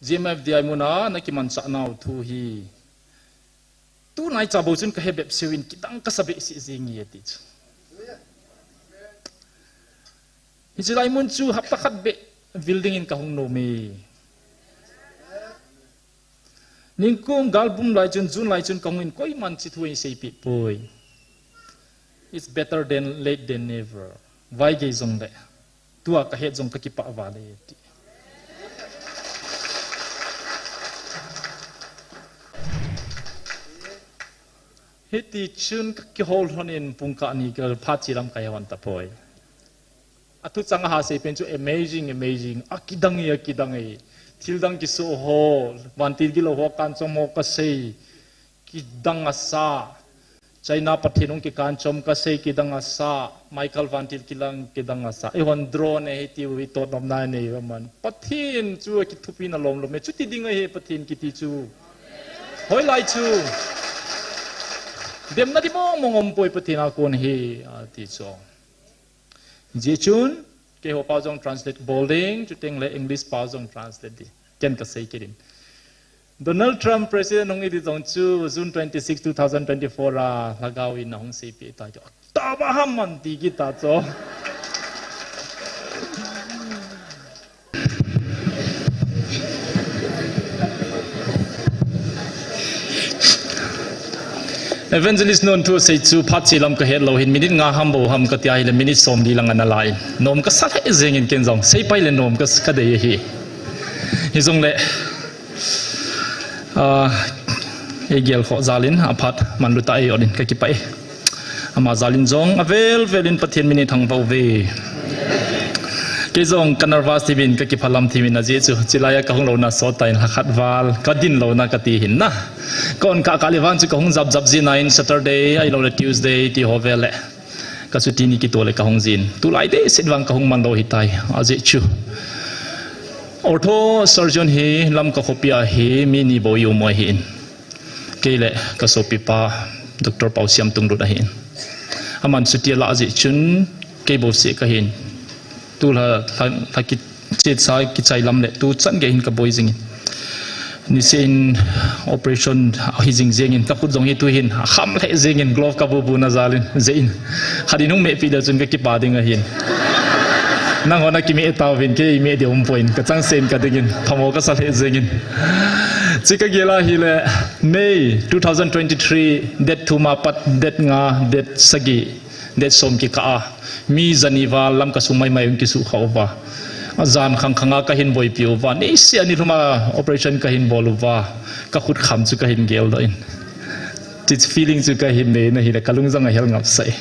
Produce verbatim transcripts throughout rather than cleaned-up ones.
G M F D I muna nakimanchah nau thu hi. Tunai cha bou chun kahe bep seuvin kidang kasa behseh jeng e ati chu. Hiche lai mun chu hapta khat beh building in kahung nom e. Ningkum galbum lai chun, June lai chun kahung in koiman hiche thu eiseipeh poi. It's better than late than never. Vaigei jongle. Tua kahet jong kakipah val e ti. Hiti chun kakihou lhon in pungkah ni kaphat che lam kahe lhon tapoi. Athu chang a hasei pen chu amazing, amazing. Akidang e, akidang e. Thil dang kisoh ho, vantil gilou ho, kanchom ho kasei. Kidang asa. China Pathen hung kikanchom kasei kidang asa. Michael vantil kilang kidang asa. Eihon drone e hiti u hi totnopna nei u man. Pathen chu kithupina lomlom e. Chuti ding ahi Pathen kiti chu. Hoilai chu. Demna ding mong mong umpoi Pathen a kon hi, ati chu. Hijeh chun, keiho pao jong translate bol ding, chuteng le English pao jong translate ding. Ken kasei kit in. Donald Trump President hung hi ding jong chu June twenty-six, two thousand twenty-four a lhagao in ahung seipeh tai. Tabang ham man ti kit ta chu. Evangelist nun thu sei chu phat che lam kahet lou hin minute nga ham bou ham kati ahile minute somli lang ana la in. Nom kasa lheh jeng in ken jong. Seipai le nom ka, kadei ahi. Hijongle, ah, eigel khoh jal in aphat manlu tah e, ot in kakipah e. Ama jal in jong avel vel in Pathen min ithangvah uve. Kei jong ka nervous thei uvin kakiphalam thei uvin ajeh chu. Chulai a kahung louna sot tah in lhakhat val kadin louna kati hin na. Ka on kah kah le vang chu kahung jap jap jin ahin Saturday ahilou le Tuesday ti ho vel le. Ka chuti ni kitoh le kahung jin. Tulai dehset vang kahung man lou hitai. Ajeh chu. Ortho surgeon hi Lamka khopi a hi mi ni bou i um u ahin. Kei le ka sopipa Doctor Pausiam Tunglut ahin. Aman chuti alah jeh chun kei bou seh kahin. Tulha, lha, lha ki, chetsa kichai lam le tuchan gei hin kaboi jingin. Niseh in operation ahi jing jengin, ka khut jong hi tuhin akham lheh jengin, glove kabu bu na jal in, jeh in. Khat in hung mehpi le chun kakipah ding ahin. Nangho nakimeh tauvin, kei meh ding umpoi, kachangsen kadingin, phamo kasa lheh jengin. Chu kagel ahile, May two thousand twenty-three, date thum a pat, date nga, date sagi, date som kikah a. Mi jani val Lamka sung maimai hung kisuhkhah uva. Ajan khang khang a kahin boipi uva. Niseh a nilhum a operation kahin bol uva. Ka khut kham chu kahin geldoh in. Chu feeling chu kahin nei in ahile kalung jong ahel ngapsah e.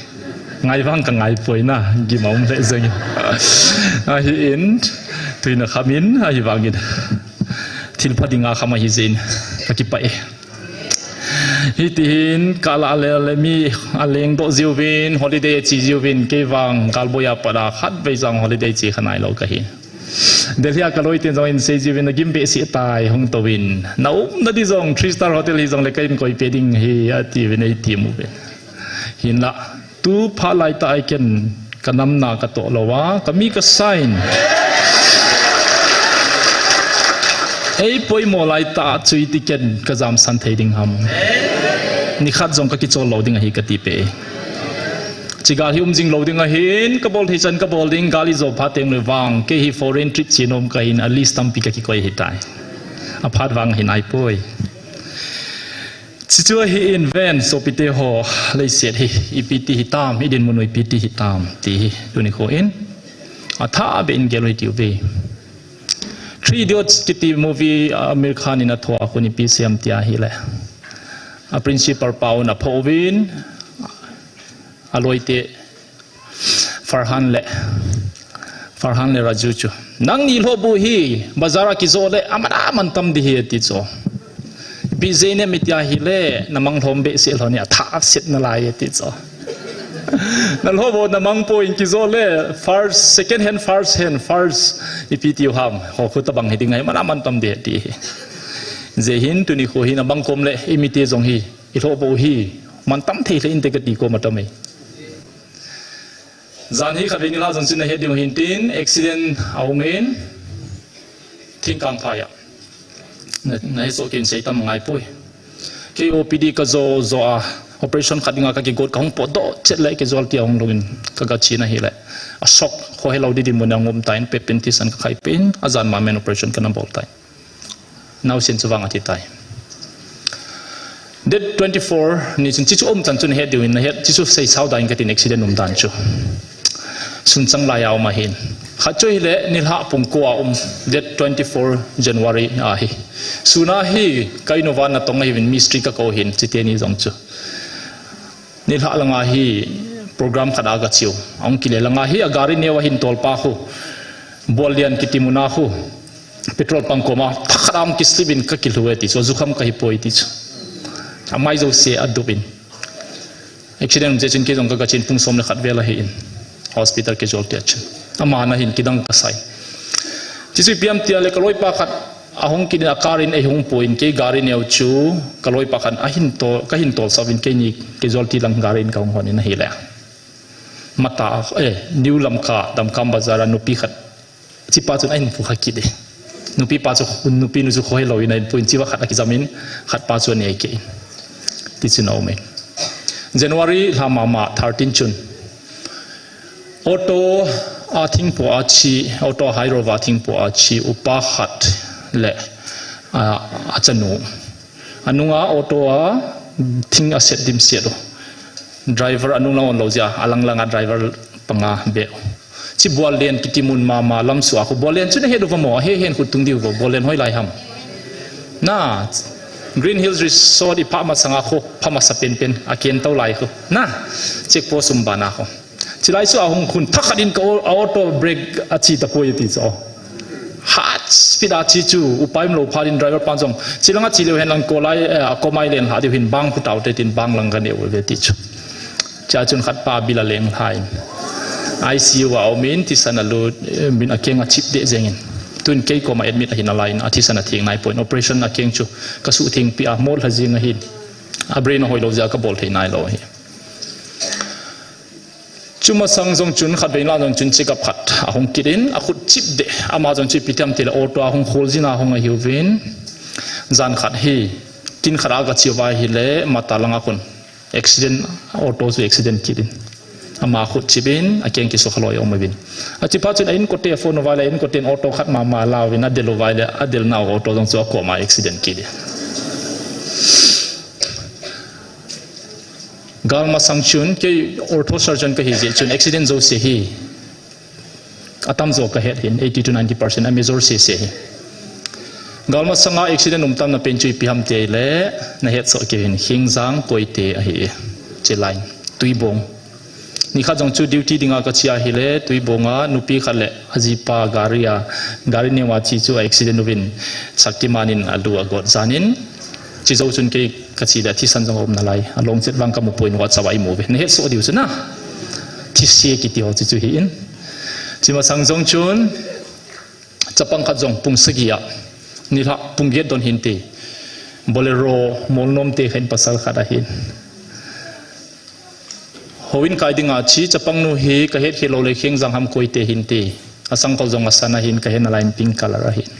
Ngai vang kangai poi na, gim a um lheh jengin. Ahin, tuin akham in, ahivangin. Thil pha dinga kham ahi jeh in, kakipah e. Hitihin, kala le, le mi alengdoh jiuvin, holiday che jiuvin, kei vang, Galboi a pat a, khatvei jong holiday che kha nailou kahi. Delhi a kaloiten jong in sei jiuvin, agim behseh tai, hung touvin. Na umna ding jong, three star hotel hi jongle ka in koipeh ding ahi, atiuvin, eiti mu uvin. Hinlah, tu phat laitah a ken, ka namna katoh lou a, ka mi kasa in. Eipoimo laitah a chu iti ken kajamsan thei ding ham. Nikhat jong kakichol lou ding ahi kati peh e. Hiche gal hi um jing lou ding ahin, kabol thei chan kabol ding, gal ijo phat teng le vang, kei hi foreign trip che nom kahin, a list tampi kakikoi ahitai. Aphat vang ahi naipoi. Chuchu ahin ven, sopite ho, leiset hi, ipi ti hitam, idinmun u ipi ti hitam, ti hi, tuni kho in, athah beh in gel u hitiuve. Three Idiots kiti movie, Aamir Khan in athoh a khun ipi asei em ti ahile. A principal pa un aphoh uvin, aloite Farhan le, Farhan le Raju chu. Nangni lhohboh hi, bazar a kijoh le, aman aman tam ding ahi ati chu. Ipi jeh inem iti ahile, namang lhom behseh lhon hi athah set nalai ati chu. Nalhohboh namang poi in kijoh le, first, second hand, first hand, first, ipi tiu ham, ho khu tabang hiding ahi, aman aman tam ding ati hi. Hijeh hin tuni kho hin abang kom le, imite jong hi, ilhohboh hi, mantam thei lheh inte kati kom atam e. Jan hi khatvei nilhah jong chun nahet diu hintin, accident aum in, thingkang phai a. Na, na hi so kin sei tam ngai poi. Kei O P D ka jo jo a, operation khat dinga ka kigot ka hung potdoh chet le casualty a hung lungin ka ga chin ahile. A shock ho he lo di di mun a ngum tain pe pen thisan ka khai pen a jan ma men operation ka na bol tai. Nau sin chu vang a thi tai. Date twenty-four ni chun, chichu um chan chun het diu in na het, chichu sei sau dan ka tin accident um dan chu. Sun chang lai a um ahin. Khat chu hile nilhah pung ko a um, date twenty-four January a hi. Suna hi ka in uva na tong ahi vin mistri ka ko hin, chite ni jong chu. Nilhah langa hi program khat a ka chiu. Ahung kile langa hi a gari neo a hin tol pa khu. Bol lian kiti mun a khu. Petrol pump koma, thakhat a hung kislip in ka kilhu e ti chu, jukham ka hi poi ti chu. A mai jo se a dup in. Accident um che chun kei jong ka ga chin pung som le khat vel ahi in. Hospital casualty a chun. Ama na hin kidang ka sai. Chichu ipi ham tia le ka loipa khat a hung kit in a car in ei hung poi in kei gari neo chu ka loipa khat a hin to, ka hin tol sau vin kei ni casualty lang gari in ka hung hon in ahile. Mata, eh, New Lamka, Damkam Bazar a nupi khat Chipa chun a in pu kha kit e. Nupi pa chu, nupi nu chu kho he lo in a in pu in chiva khat a kijam in, khat pa chu a nei ke in. Ti chu na um e. January lha mama thirteen chun. Auto a thingpo a chi, auto hairo va thingpo a chi, upa khat le, a, a chanu. Anunga auto a thing a set dim set u. Driver anung lang on lo jia, alang langa driver panga be u. Chi Buallen kiti mun mama lam sua khu. Buallen chu na he do va mo, he hen khu tung diu vo. Buallen hoi lai ham. Na, Green Hills Resort i pha masanga khu, pha masa pen pen, a ken tau lai khu. Na, check post um bana khu. Chilai chu a hung khun thakhat in ka au-, auto brake a chi ta poi ti chu. Hat speed a chi chu, upai um lo phat in driver pan jong. Chilanga chi leu hen lang ko lai, eh, a ko mai len ha diu hin bang khu tau te tin bang lang ka neu ve ti chu. Cha chun khat pa bil a leng lha in. I C U a um in thisan a lut, eh, min a keng a chip de jeng in. Tun kei koma admit a hin a lai in a thisan a thing nai poi in operation a keng chu ka su thing pi a mol ha jing a hin. A brain a hoi lo ja ka bol thei nai lo hi. Chu masang jong chun khat vei la jong chun check up khat a hung kit in a khut chip de ama jong chu ipi ti ham ti le auto a hung khol jin a hung a hiu vin jan khat hi kin khat a ka chiu va hi le mata langa khun accident auto chu accident kit in ama khut chip in a keng kisu khaloi om vin a chi pa chun a in kote phone vai le in kote auto khat mama lau vin a del vai le a del nau auto jong chu a koma accident kit in. Gal masang chun, kei ortho surgeon ka hi jeh chun accident jo se hi. Atam jo ka het hin, eighty to ninety percent a major se se hi. Gal masanga accident um tam na pen chu ipi ham te le, na het so ke hin, Khengjang Koite ahi. Che line, Tuibong. Ni khat jong chu duty dinga ka chia hi le, Tuibong a, nupi khat le, ajipa gari a, gari neo a chi chu a accident uvin, Shaktiman in a lu a got janin, chi jo chun kei Ka chi le, thisan jong a um nalai. A long chet vang ka mu poi in WhatsApp a i mu ve. Na het so diu chu na. Thise kiti ho chu chu hi in. Chi masang jong chun, chapang khat jong pung sagi a. Nilhah pung get don hin ti. Bolero, mol nom te khen pasal khat a hin. Ho in kai dinga chi, chapang nu hi ka het khel lo le Khengjang ham Koite hin ti. A sangkhol jong a san a hin ka het nalai in pink color a hin.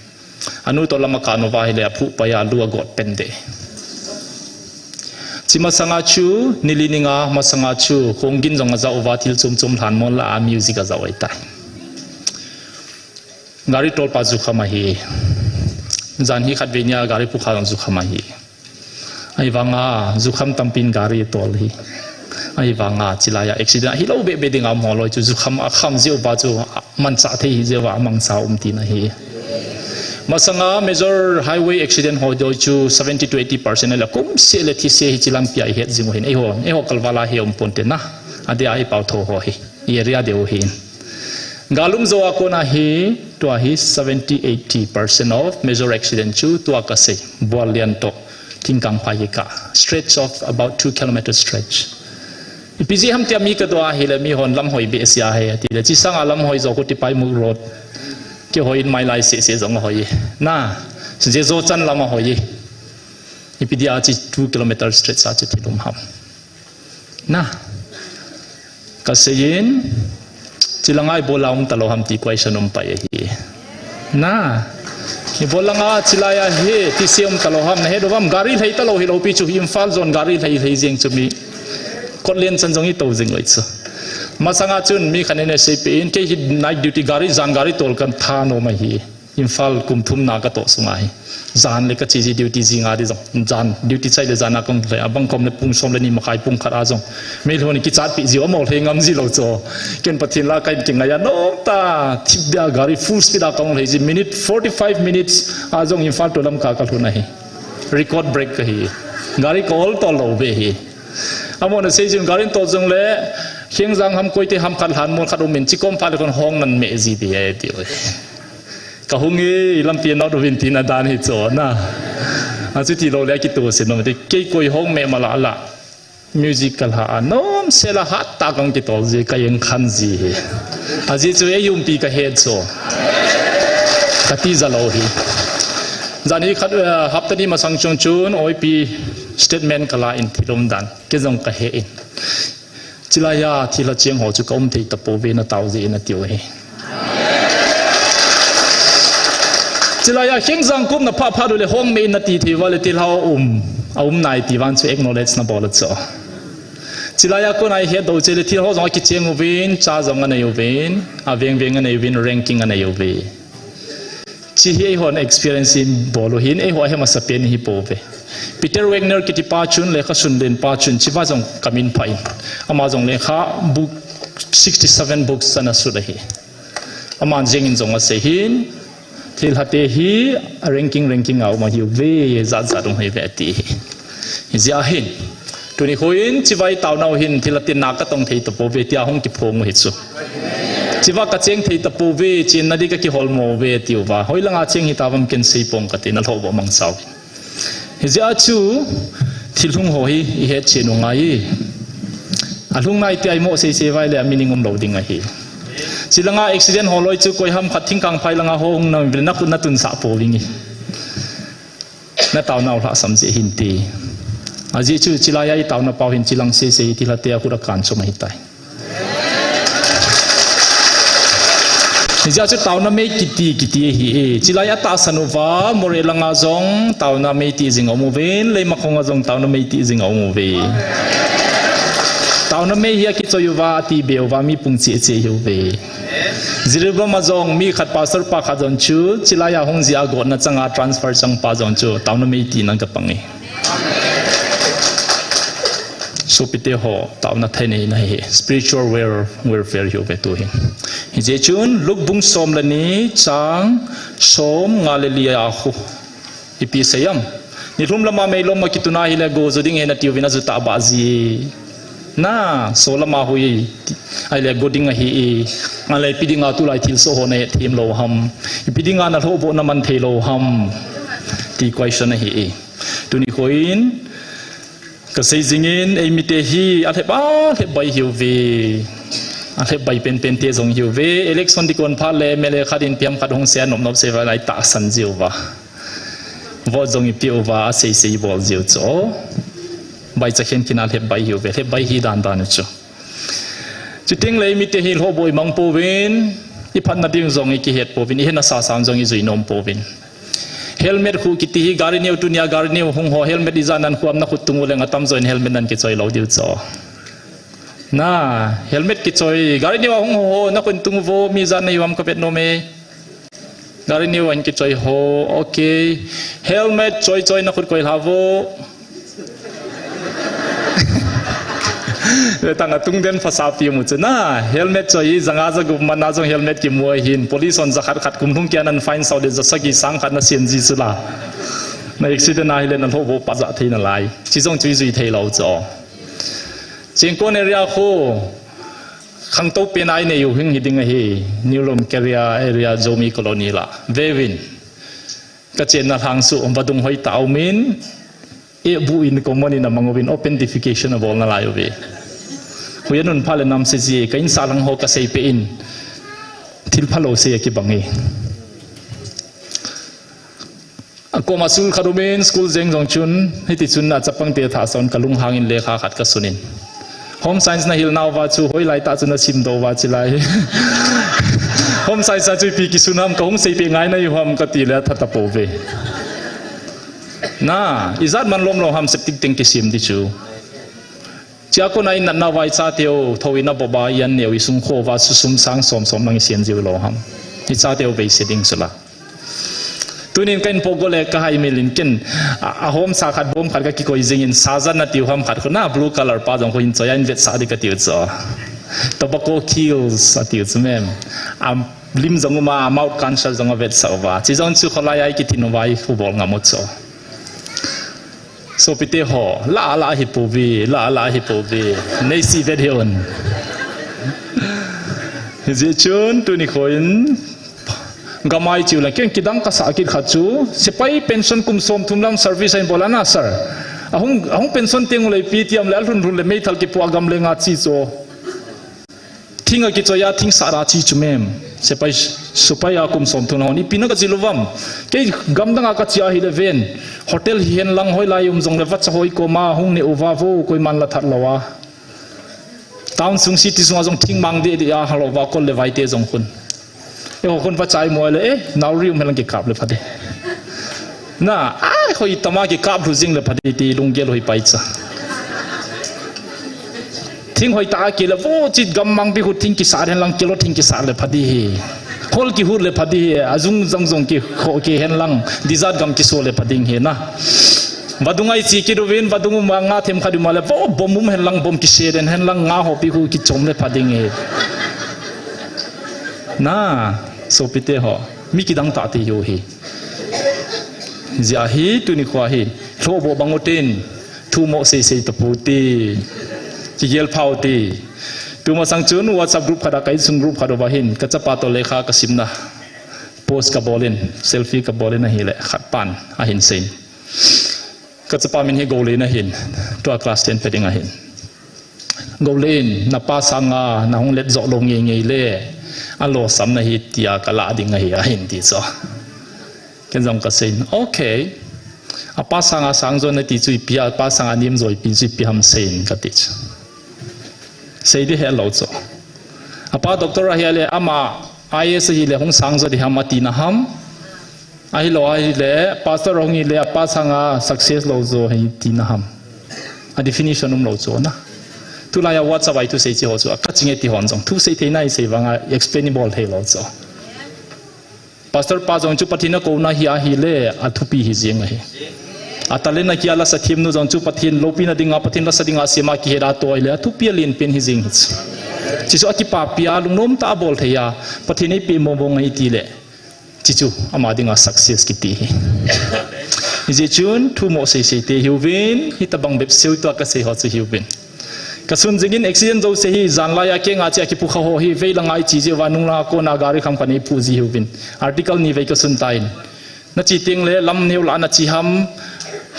Anu to lama ka nu va hi le a phu pa ya lu a got pen de. Chi masanga chu, nili ninga masanga chu, khonggin jong a ja uva thil chum chum lhan mon la a music a ja oi tai. Gari tol pa jukham ahi. Jan hi khat ve nia gari pukha jong jukham ahi. Ahivanga, jukham tampin gari tol hi. Ahivanga, chilai a accident ahi lo be be dinga mo loi chu jukham a kham jiu pa chu mancha thei hi jeh a mangcha um tina hi. Masanga major highway accident ho doi chu seventy to eighty percent le kum se le thi se hi chi lampi a i het jing u hin. Eiho, eiho kalvala hi um pon te na. Ade a i pau tho ho hi. I area deu hi. Galum jo a kona hi, tua hi seventy, eighty percent of major accident chu tua ka sei. Bual lian to. Thingkang phai hi ka. Stretch of about two kilometer stretch. Ipi jeh ham tia mi ka dua hi le mi hon lam hoi be sia he ti le. Chi sanga lam hoi jo ko ti pai muk road. Ki hoi in mai lai se se jong hoi. Na, je jo chan lam hoi. Ipi dia chi two kilometer stretch a chu thilum ham. Na. Ka seiyin, chilanga i bol a um ta lo ham ti question um pai ahi. Na. Ibol langa chilai a hi, ti siam talou ham, nahet uvam, gari lhai talou hilou pi chu, Imphal jon gari lhai lhai jeng chu mi. Kotlen chan jong itou jing loi chu. Masanga chun mi khat in asei peh in, kei hi night duty gari, jan gari tol kan tha nom ahi. Imphal kum thum na ka toh sunga hi. Jan le ka che ji duty jinga di jong. Jan duty chai le jan a kong le abang kom le pung som le ni makhai pung khat a jong. Mei lhon kichat pi ji amaho le ngam ji lou chu. Ken Pathen la ka in kingai a nom ta. Thip dia gari full speed a kong le ji minute forty-five minutes a jong Imphal to Lamka ka lhun ahi. Record break ka hi. Gari ka ol to lou ve hi. Amahon asei jin gari to jong le Khengjang ham Koite ham khat lhan mol khat um in chikom pha le kon hong nan me ji di e ti. Ka hung e, lampi a nau dovin tina dan hi chu na. A chu ti lou le a kitu sin nom ti kei koi hong me ma la la. Music ka la a nom se la hat ta kong kitol ji ka yeng khan ji hi. A ji chu e yumpi ka het chu. Ka ti ja lou hi. Jan hi khat, eh, hapta ni masang chung chun oipi statement ka la in thil um dan. Kei jong ka he in. Chilai a thil a cheng ho chu ka um thei ta pou ve na tao ji na tiu hi. Chilai a Khengjang kum na pha pha du le hong me na ti thei va le thil hao um. A um nai ti van chu acknowledge na bol a chu. Chilai a kon ai he do che le thil ho jong a kicheng uvin, cha jong a nei uvin, a veng veng a nei uvin, ranking a nei uve. Chi hi eihon experience in bol u hin, eiho a he masa pen hi pou ve. Peter Wagner kiti pa chun, lekha sun den pa chun, chi va jong ka min pha in. Ama jong lekha book sixty-seven books ana sut ahi. Aman jeng in jong asei hin, thil hate hi ranking, ranking a um ahi uve, jat jat um ahi uve ati hi. Hi jia hin, tuni kho in, chi va i tao nau hin, thil hate na ka tong thei ta pou ve, tia hong kiphong u hi chu. Chi va ka cheng thei ta pou ve, chin na di ka kihol mo ve, tiu va. Hoi langa cheng hi ta vam ken sei pong ka ti na lho bo mang sau. Hi jia chu, thil hung ho hi, i het che nu ngai. A lhung nai ti ai mo sei sei vai le a meaning um lou ding ahi. Chi langa accident ho loi chu koi ham khat thingkang phai langa ho hung na vil na khut na tun sa pou ving i. Na tao nau hla sam je hin ti. A ji chu chilai a i tao na pau hin chilang sei sei ti la te a khut a kan chom ahi tai. Hi jia chu tao na mei kiti, kiti hi e. Chilai a ta san u va, Moreh langa jong tao na mei ti jing a um u ve, Leimakhong a jong tao na mei ti jing a um u ve. Tao na mei hi a kichoi u va, ti be u va, mi pung che che hi u ve. Jiribam a jong mi khat pastor pa khat jong chu, chilai a hung jia got na changa transfer chang pa jong chu, tao na mei ti nan ka pang e. Sopite ho, tao na thei nei na hi, spiritual wel-, welfare hi u ve tu hi. Hi je chun, Luke bung som le ni, chang, som, nga le li a khu. Ipi sei am. Ni lhum lama mei lom ma kituna hi le go zu ding he na tiu vin a zu ta ba ji. Na, so lama hui, ai le go ding ahi e. Nga le pi ding a tu lai thil so ho ne thim lo ham. Pi ding a na lho bo na man thei lo ham. Ti question ahi e. Tuni kho in, ka sei jing in, ei mite hi, a lhep a, lhep bai hiu ve. A lhep bai pen pen te jong hiu ve. Election di kon pha le, M L A khat in piam khat hong se a nop nop se va lai ta san jiu va. Vote jong i piu va, a sei sei bol jiu cho. Bai cha khen kin a lhep bai hiu ve, lhep bai hi dan dan chu. Chuteng le mite hi lho boi mang pouvin, i phatna ding jong i kihet pouvin, i hena sa sang jong i jui nom pouvin. Helmet khu kiti hi gari neu tunia gari neu hung ho helmet i jan nan khuam na khut tung u leng atam join helmet nan kichoi lo diu cho. Na, helmet kichoi, gari neu hung ho, na khun tung vo, mi jan na yuam ka vet nom e. Gari neu an kichoi ho, okay. Helmet choi choi na khut koi lha vo. Tang a tung den phasa pi mu chu na. Helmet choi janga ja gup man a jong helmet kimu a hin. Police on ja khat khat kum lhung kia nan fine sau de ja sagi sang khat na sian ji chu la. Na accident a hi le na lho bo pa ja thei na lai. Chi jong chui jui thei lo cho. Chingkon area khu. Khangtou pen a i nei u hing hi ding ahi. New Lomkeria area Zomi Colony la. Vevin. Ka chenna lhang su, vadung hoi ta umin, e bu in common in a mang uvin, open defecation a bol na lai uve. Hui anun pha le nam se ji, ka in sa lang ho ka sei pe in, thil pha lo sei a kibang e. A koma school khat umin, school jeng jong chun, hiti chun a chapang te tha son ka lung hangin lekha khat ka sunin. Home science na hil nau va chu, hoi lai ta chu na sim do va chi lai. Hom sai sa chu ipi kisun ham, ka hung sei pe ngai na i ham ka ti le a that a po ve. Na, ijat man lom lo ham septic tank kisem di chu. Chia ko na in na vai cha teo, tho in a boba i an neo i sung kho va su sum sang som som nang i sian jiu lo ham. I cha teo bei se ding sula. Tunin ka in po go le ka hai milin ken, a, a hom sa khat bom khat ka kikoi jing in sa zan na tiu ham khat ko na blue color pa jong ko in choi a in vet sa di ka tiu cho. Tobacco kills a tiu chu mem. A lim jong uma, a mouth cancer jong a vet sa uva. Chi jong chu kholai ai ki tin uva i khu bol ngam u cho. Sopite ho, la la hi po vi, la la hi po vi. Nei si vet hi un. Hi ji chun tuni khoin gamai chiu la ken kidang ka sa kit khat chu, sepai pension kum som thum lam service a in bol a na sir. Ahung, ahung pension teng u le pi tiam le a lhun lhun le meithal kipu a gam le nga chi cho. Thing a kichoi a thing sah ra chi chu mem. Sepai, sepai a kum som thum hon ipi na ka chi lo vam. Kei gam dang a ka chi a hi le ven. Hotel hi hen lang hoi lai um jong le vacha hoi ko ma hung ne u va vo koi man la that lo a. Town sung city sung a jong thing mang de de a ha lo va kol le vai te jong khun. E ho khun vacha i mo le e, nau ri um hen lang ki kap le pha de. Na, ai, hoi tama ki kap lu jing le pha di ti lunggel hoi pai cha. Thing hoi ta ki le vo chi gam mang bi hu thing ki sa den lang kilo thing ki sa le pha di hi. Hol ki hu le pha di hi, a jung jang jong ki kho ki hen lang, di jat gam ki so le pha ding hi na. Vadung ai chi ki du vin, vadung um nga them kha du ma le, vo bom um hen lang bom ki se den hen lang nga ho pi hu ki chom le pha ding hi. Na, sopite ho, mi ki dang ta ti hu hi. Zia hi tuni khua hi, lhoh bo bang utin, thu mo sei sei ta pu ti, kigel phau ti. Tuma sang chun WhatsApp group khat a ka insung group khat uva hin, ka chapa to lekha ka simna. Post ka bolin, selfie ka bolin ahile, khat pan, ahin sein. Ka chapa min hi Golin ahin, tua class ten pe ding ahin. Golin, na pa sanga, na hung let zo lo ngei ngei le, a lo sam na hi tia ka la ding ahi, ahin ti cho. Ken jong ka sein, okay. A pa sanga sang zo na ti chu ipi, a pa sanga nim zo ipi chu ipi ham sein ka ti chu. Sei di he lo cho. A pa doctor ahi le, ama I A S ahi le, hung sang zo di ham ati na ham. Ahi lo, ahi le, pastor hung hi le, a pa sanga success lo zo hi ti na ham. A definition um lo cho na. Tulai a WhatsApp ai thu sei chi ho chu, a ka chinge ti hon jong. Thu sei thei nai sei vanga explain i bol thei lo cho. Pastor pa jong chu Pathen a kona hi ahi le, a thupi hi jing ahi. A talent a kia la sa thim nu jong chu Pathen lopi na dinga, Pathen la sa dinga sema ki heda to ai le, a thupi a lin pen hi jing hi. Chi chu a kipa pi a lungnom ta a bol thei a, Pathen ei pi mo mo ngai ti le. Chi chu, ama dinga success kiti hi. Hi je chun, thu mo sei sei te hiu vin, hi ta bang bep seu tua ka sei ho chu hiu vin. Ka sun jingin accident zo se hi, jan lai a ke nga chi a kipu kha ho hi, vei la ngai chi je va nung la ko na gari kham ka nei pu ji hiu vin. Article ni vei ka sun ta in. Na chi ting le, lam neu la na chi ham,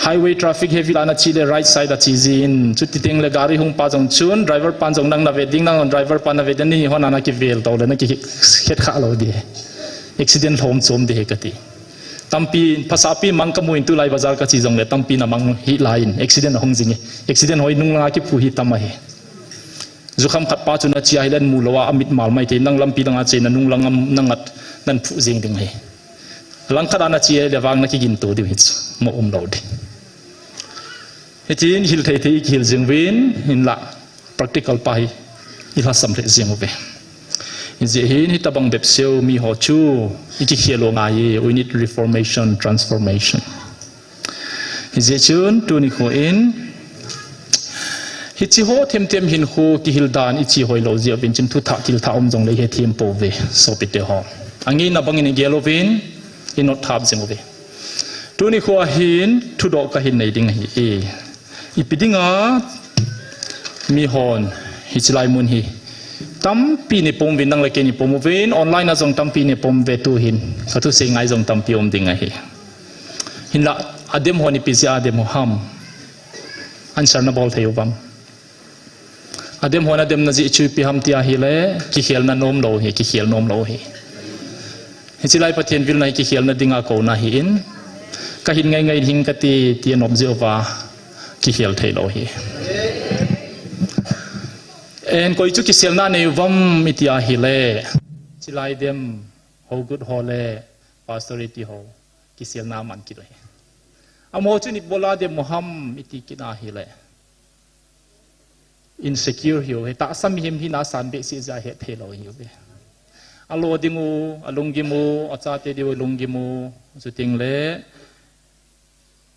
highway traffic heavy la na chi le, right side a chi ji in. Chu ti ting le, gari hung pa jong chun, driver pan jong nang na ve ding, nang driver pan na ve ding, ni hon a na ki vel to le, na ki khet kha lo di. Accident hlom chom de he ka ti. Tampi, phasapi mang ka mu in tulai bazar ka chi jong le, tampi na mang hi lai in, accident a hung jing e. Accident hoi nung langa kipu hi tam ahi. Jukham khat pa chu na chi ahi len mu lo a, a mit mal mai te, nang lampi langa che na nung lang am na ngat nan phu jing ding ahi. Lang khat a na chi ahi le vang na ki gin to diu hi chu, mo um lo di. Hitin hil thei thei ki hil jing vin, hin la. Practical pa hi i lhasam lheh jeng uve. Hijeh hin hitabang bep seo mi ho chu i kikhel u ngai e, we need reformation, transformation. Hijeh chun tuni kho in hichi ho themthem hin khu kihil dan i chi hoi lou jeh uvin chun thu thah thil thah um jong le i hethem pouve, sopite ho. Angeina bangin i gel uvin i not thap jeng uve. Tuni kho a hin thudoh ka hin nei ding ahi e. Ipi dinga mi hon hichi lai mun hi tampi nei pom uvin, nang le kei nei pom uvin, online a jong tampi nei pom uve tu hin. Ka thusei ngai jong tampi um ding ahi. Hinlah adem hon ipi jeh a adem u ham? Answer na bol thei uvam? Adem hon adem na jeh chu ipi ham ti ahile, kikhelna nom lou hi, kikhel nom lou hi. Hichi lai Pathen vilna hi kikhelna dinga kouna ahin, ka hin ngai ngai hing kati, ti anom jeh uva, kikhel thei lou hi. En koi chu kiselna nei uvam iti ahile, Chilai dem, ho gut ho le, pastor iti ho, kiselna man kit u hi. Amaho chun ibola dem u ham iti kit ahile, insecure hiu hi, tahsa mihem hina asan behseh jeh a hetthei lou hiu ve. Alo ding u, alunggim u, achate diu lunggim u, chuting le,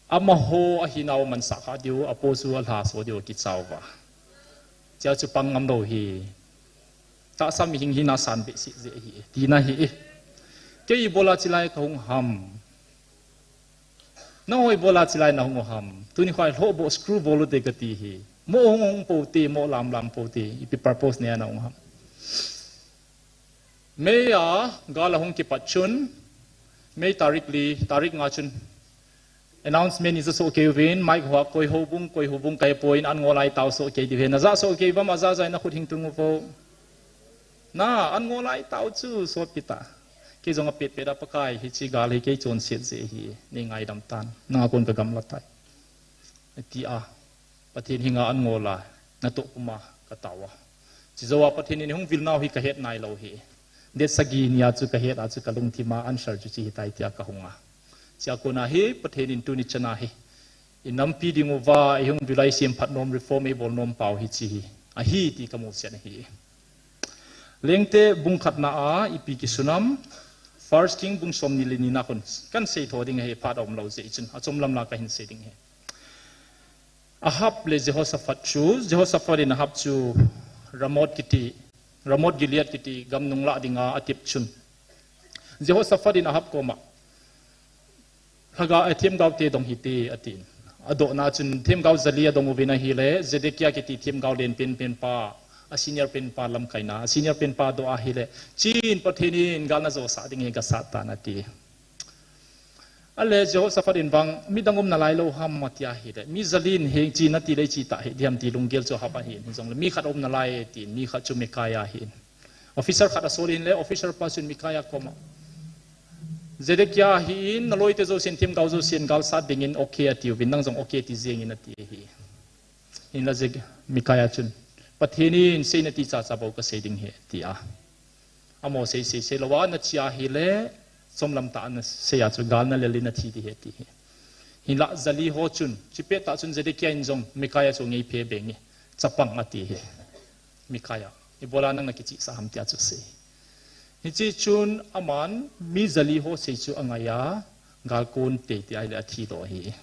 amaho ahinau mansah kha diu, apo chu alha so diu kichauva. Chia chu pang ngam lou hi. Tahsa mihing hina asan behseh jeh hi, tina hi. Kei ibola chilai kahung ham. Nangho ibola chilai nahung u ham. Tuni khoi lhoh boh screw bol u te kati hi. Mo hung hung pou te, mo lam lam pou te. Ipi purpose nei a nahung ham. May a gal ahung kipat chun, May tarik li, tarik nga chun announcement ija soh kei uvin, mic hoa koi houbung, koi houbung kahe poi, an ngol a itao soh kei diu ahi. Naja soh kei uvam, aja ja in nakhut hing tung uvo. Na, an ngol a itao chu, sopite. Kei jong apet pet a Pakai, hiche gal hi kei chonset jeh ahi, nei ngaidam tan. Nanga kon kagamla tai, tia. Pathen henga an ngol a, natoh puma katao a. Chujou a Pathen in eihung vil nau hi kahet nailou hi. Date sagi nia chu kahet a chu kalungthim a answer chu hiche hitai tia kahung a. Chua kona hi Pathen in tuni chana hi, inampi ding uva eihung vil a, isemphat nom, reform eibol nom pau hiche hi ahi ti kamuset ahi. Lengte bung khatna a ipi kisun ham, First King bung somni le nina kon kahin sei tho ding ahi, phat aum lou jeh chun, achom lam la kahin sei ding ahi. Ahab le Jehoshaphat chu, Jehoshaphat in Ahab chu Ramoth kiti, Ramoth Gilead kiti gam nung lah dinga atep chun, Jehoshaphat in Ahab koma, Lhagao, eh, themgao te dong hite, atin. Adohna chun themgao jali adong uvin ahile, Zedekiah kiti themgao len pen pen pa, a senior pen pa lamkaina, a senior pen pa adoh ahile, chen Pathen in gal najosah ding ahi, gasat tan ati. Ale Jehoshaphat in vang, midang um nalai lou ham ati ahile, mi jali in heng chen ati le che tah hih diham ti lunggel chu Ahab ahin, hijongle mi khat um nalai tin, mi khat chu Micaiah ahin. Officer khat asol in le, officer pa chun Micaiah koma, Zedekiah ahin, naloite jousen, themgao jousen, gal sat dingin okay atiuvin, nang jong okay ti jengin ati ahi. Hinla Zek-, Micaiah chun, Pathen in seina ti chacha bou kasei ding ahi, tia. Amaho sei sei sei louva, nache ahile, chomlam tah a nasei a chu, gal nalel in nathi ding ahi, ati ahi. Hinla jali ho chun, chupet tah chun Zedekiah in jong Micaiah chu angeiphe beng e, chapang ati ahi. Micaiah, ibola nang nakichihsah ham tia chu asei. Hiche chun aman mi jali ho sei chu angai a, gal kon tei tei ahile athi doh ahi.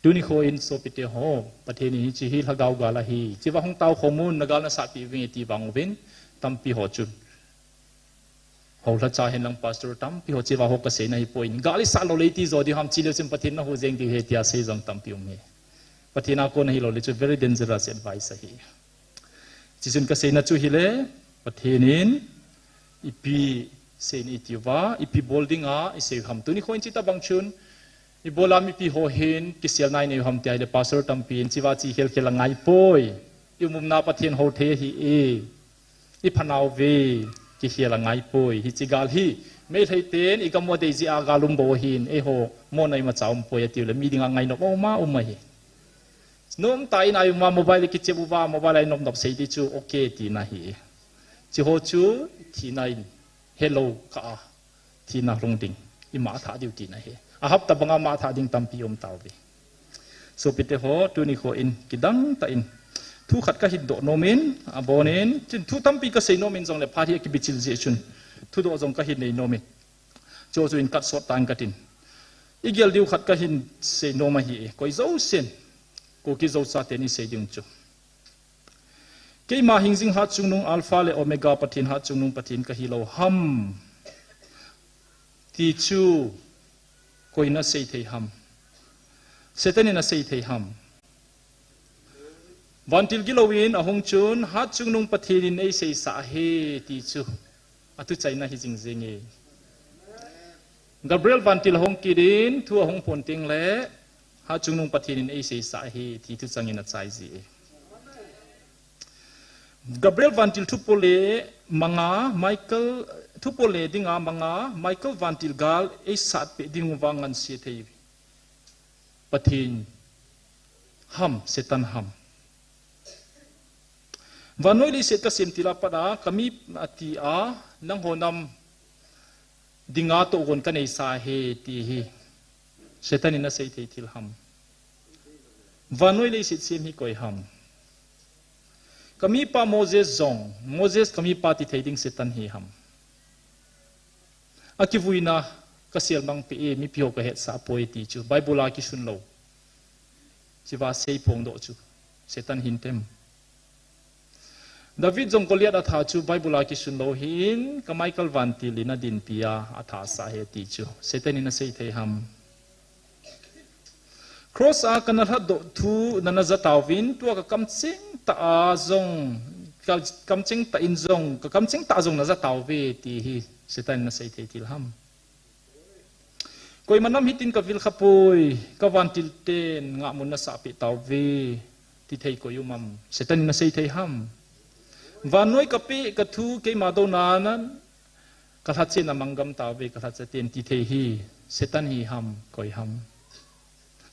Tuni kho in sopite ho, Pathen in hiche hi lhagao gal ahi. Hicheva hung tao khom un, nagal nasatpeh uving e ti vang uvin, tampi ho chun, houlhacha henlang pastor tampi ho, hicheva ho kaseina ahipoi. Gal isat lou le iti jo ding ham, che leu chun Pathen nahu jeng ding ahi tia sei jong tampi um ahi. Pathen a kon ahilou le chu very dangerous advice ahi. Hichun kaseina chu ahile, Pathen in ipi seina itiuva, ipi bol dinga isei u ham. Tuni kho in hiche tobang chun, ibola mipi ho hin kiselna inei u ham tia ahile, pastor tampi in hicheva che khel khel angaipoi. I um umna Pathen hou thei ahi e. Iphanauve, kikhel angaipoi. Hiche gal hi, Meitei ten igam u adei jeh a gal um bou ahin, eiho mona imacha umpoi atiu le, mi dinga ngainop auma um ahi. Nomtah in a-um a mobile kichep uva, mobile a inop nop sei ding chu okay tina ahi. Hicheho chu thina in helou kah a, thina lhung ding, imatha diu tina ahi. Ahab tobanga matha ding tampi um tauve. Sopite ho, tuni kho in kidang tah in thu khat kahin doh nom in, abonin, chun thu tampi kasei nom in jongle phat hi akibichil jeh chun, thudoh jong kahin nei nom in, chuchu in cut sot tan katin. Igel diu khat kahin sei nom ahi, koi jousen, Kuki Zo chaten isei ding chu, Keima hingjing Hatchungnung Alpha le Omega Pathen, Hatchungnung Pathen kahilou ham, ti chu koiin asei thei ham? Satan in asei thei ham? Vantil gilouvin ahung chun, Hatchungnung Pathen in eiseisah ahi, ti chu athuchaina hijing jenge. Gabriel vantil ahung kitin, thu ahung phon tengle, Hatchungnung Pathen in eiseisah ahi, ti thuchang in achai ji e. Gabriel vantil thupole manga, Michael, thupole dinga manga, Michael vantil gal eisatpeh dinguva nganse thei Pathen ham, Satan ham? Vannoi leiset kasem tila pat a, kami ati a, nangho nam dinga tohgon kaneisa hi ti hi Satan in asei thei thil ham? Vannoi leiset sem hi koi ham? Kamipa Moses jong, Moses kamipa ti thei ding Satan hi ham? Akivuina kasel mang peh e, mipi ho kahetsah poi ti chu Bible a kisun lou, chiva sei phongdoh chu Satan hintem? David jong Goliath atha chu Bible a kisun lou hin, ka Michael vantil in adinpi a, athasah e ti chu Satan in asei thei ham? Cross a kana lhatdoh thu nana ja tauvin, tua kakamcheng tah a jong, kakamcheng tah in jong, kakamcheng tah jong naja tauve ti hi Satan in asei thei thil ham? Koima nam hitin kavilkha poi, kavantil ten ngahmun nasah peh tauve ti thei koi um am? Satan in asei thei ham? Vannoi kapeh kathu keima douna nan kalhache namang gam tauve, kalhache ten ti thei hi Satan hi ham, koi ham?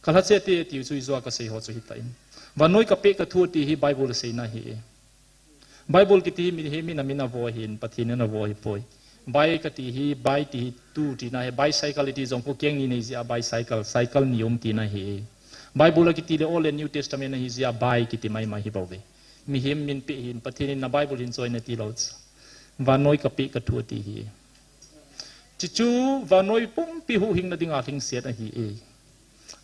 Kalhache te tiu chu ijou a kasei ho chu hitan, vannoi kapeh kathu ti hi Bible aseina hi e. Bible kiti hi mi, hi min amin avo hin, Pathen in avo hipoi. Bai kati hi, bai ti hi tu tina hi, bicycle ti jong kho keng ni nei jeh a bicycle, cycle ni um tina hi e. Bible akiti le Old and New Testament ahi jeh a bai kiti maimai hibouve. Mihem min peh hin, Pathen in na Bible hin choi nati lou chu. Vannoi kapeh kathu ti hi. Chuchu vannoi pumpi huhhingna dinga lhingset ahi e.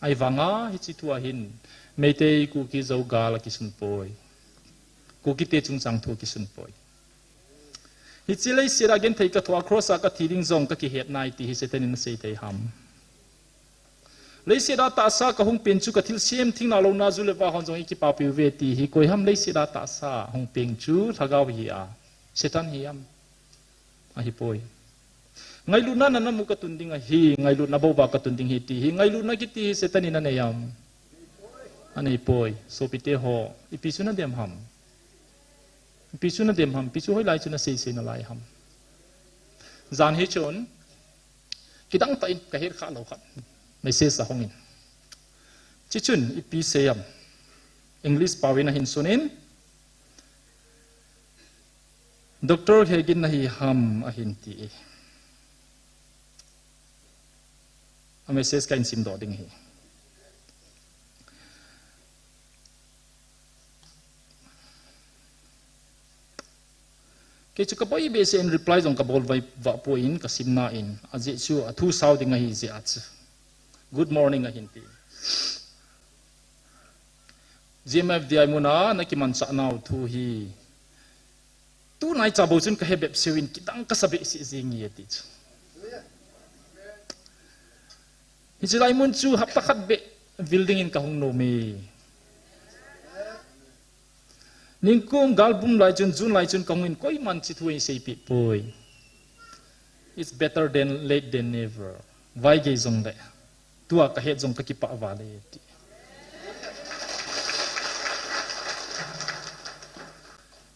Ahivanga hiche thu a hin Meitei, Kuki, Zo gal akisun poi. Kukite chungchang thu akisun poi. Hiche leiset a genthei kathoh a cross a kathi ding jong kakihet nai ti hi Satan in asei thei ham? Leiset a tahsa kahung peng chu kathilsem thingnoi louna ju le vah hon jong eikipapiuve ti hi koi ham? Leiset a tahsa hung peng chu lhagao hi a, Satan hi ham? Ahipoi. Ngailutna nana mu katun ding ahi, ngailutna bou va katun ding ahi ti hi, ngailutna kiti hi Satan in anei am? Anei poi. Sopite ho, ipi chu nadem ham? Ipi chu nadem ham? Ipi chu hoilai chu naseisei nalai ham? Jan hi chun, kidang tah in kahet kha lou khat message ahung in. Chuchun ipi sei am? English pao in ahin sun in, Doctor Hagin nahi ham ahin ti e. A message kahin simdoh ding ahi. Kei chu kaboi behseh in reply jong kabol vai vah poi in kasim na in, ajeh chu athu sao ding ahi jeh a chu. Good morning ahin ti. G M F D I muna nakimanchah nau thu hi tunaicha bou chun kahe bep seu in kidang kasa behseh jeng e ati chu. Hiche lai mun chu hapta khat beh building in kahung nom e. Ningkum galbum lai chun, June lai chun kahung in koiman hiche thu eiseipeh poi. It's better than late than never. Vaigei jongle, tua kahet jong kakipah val e ti.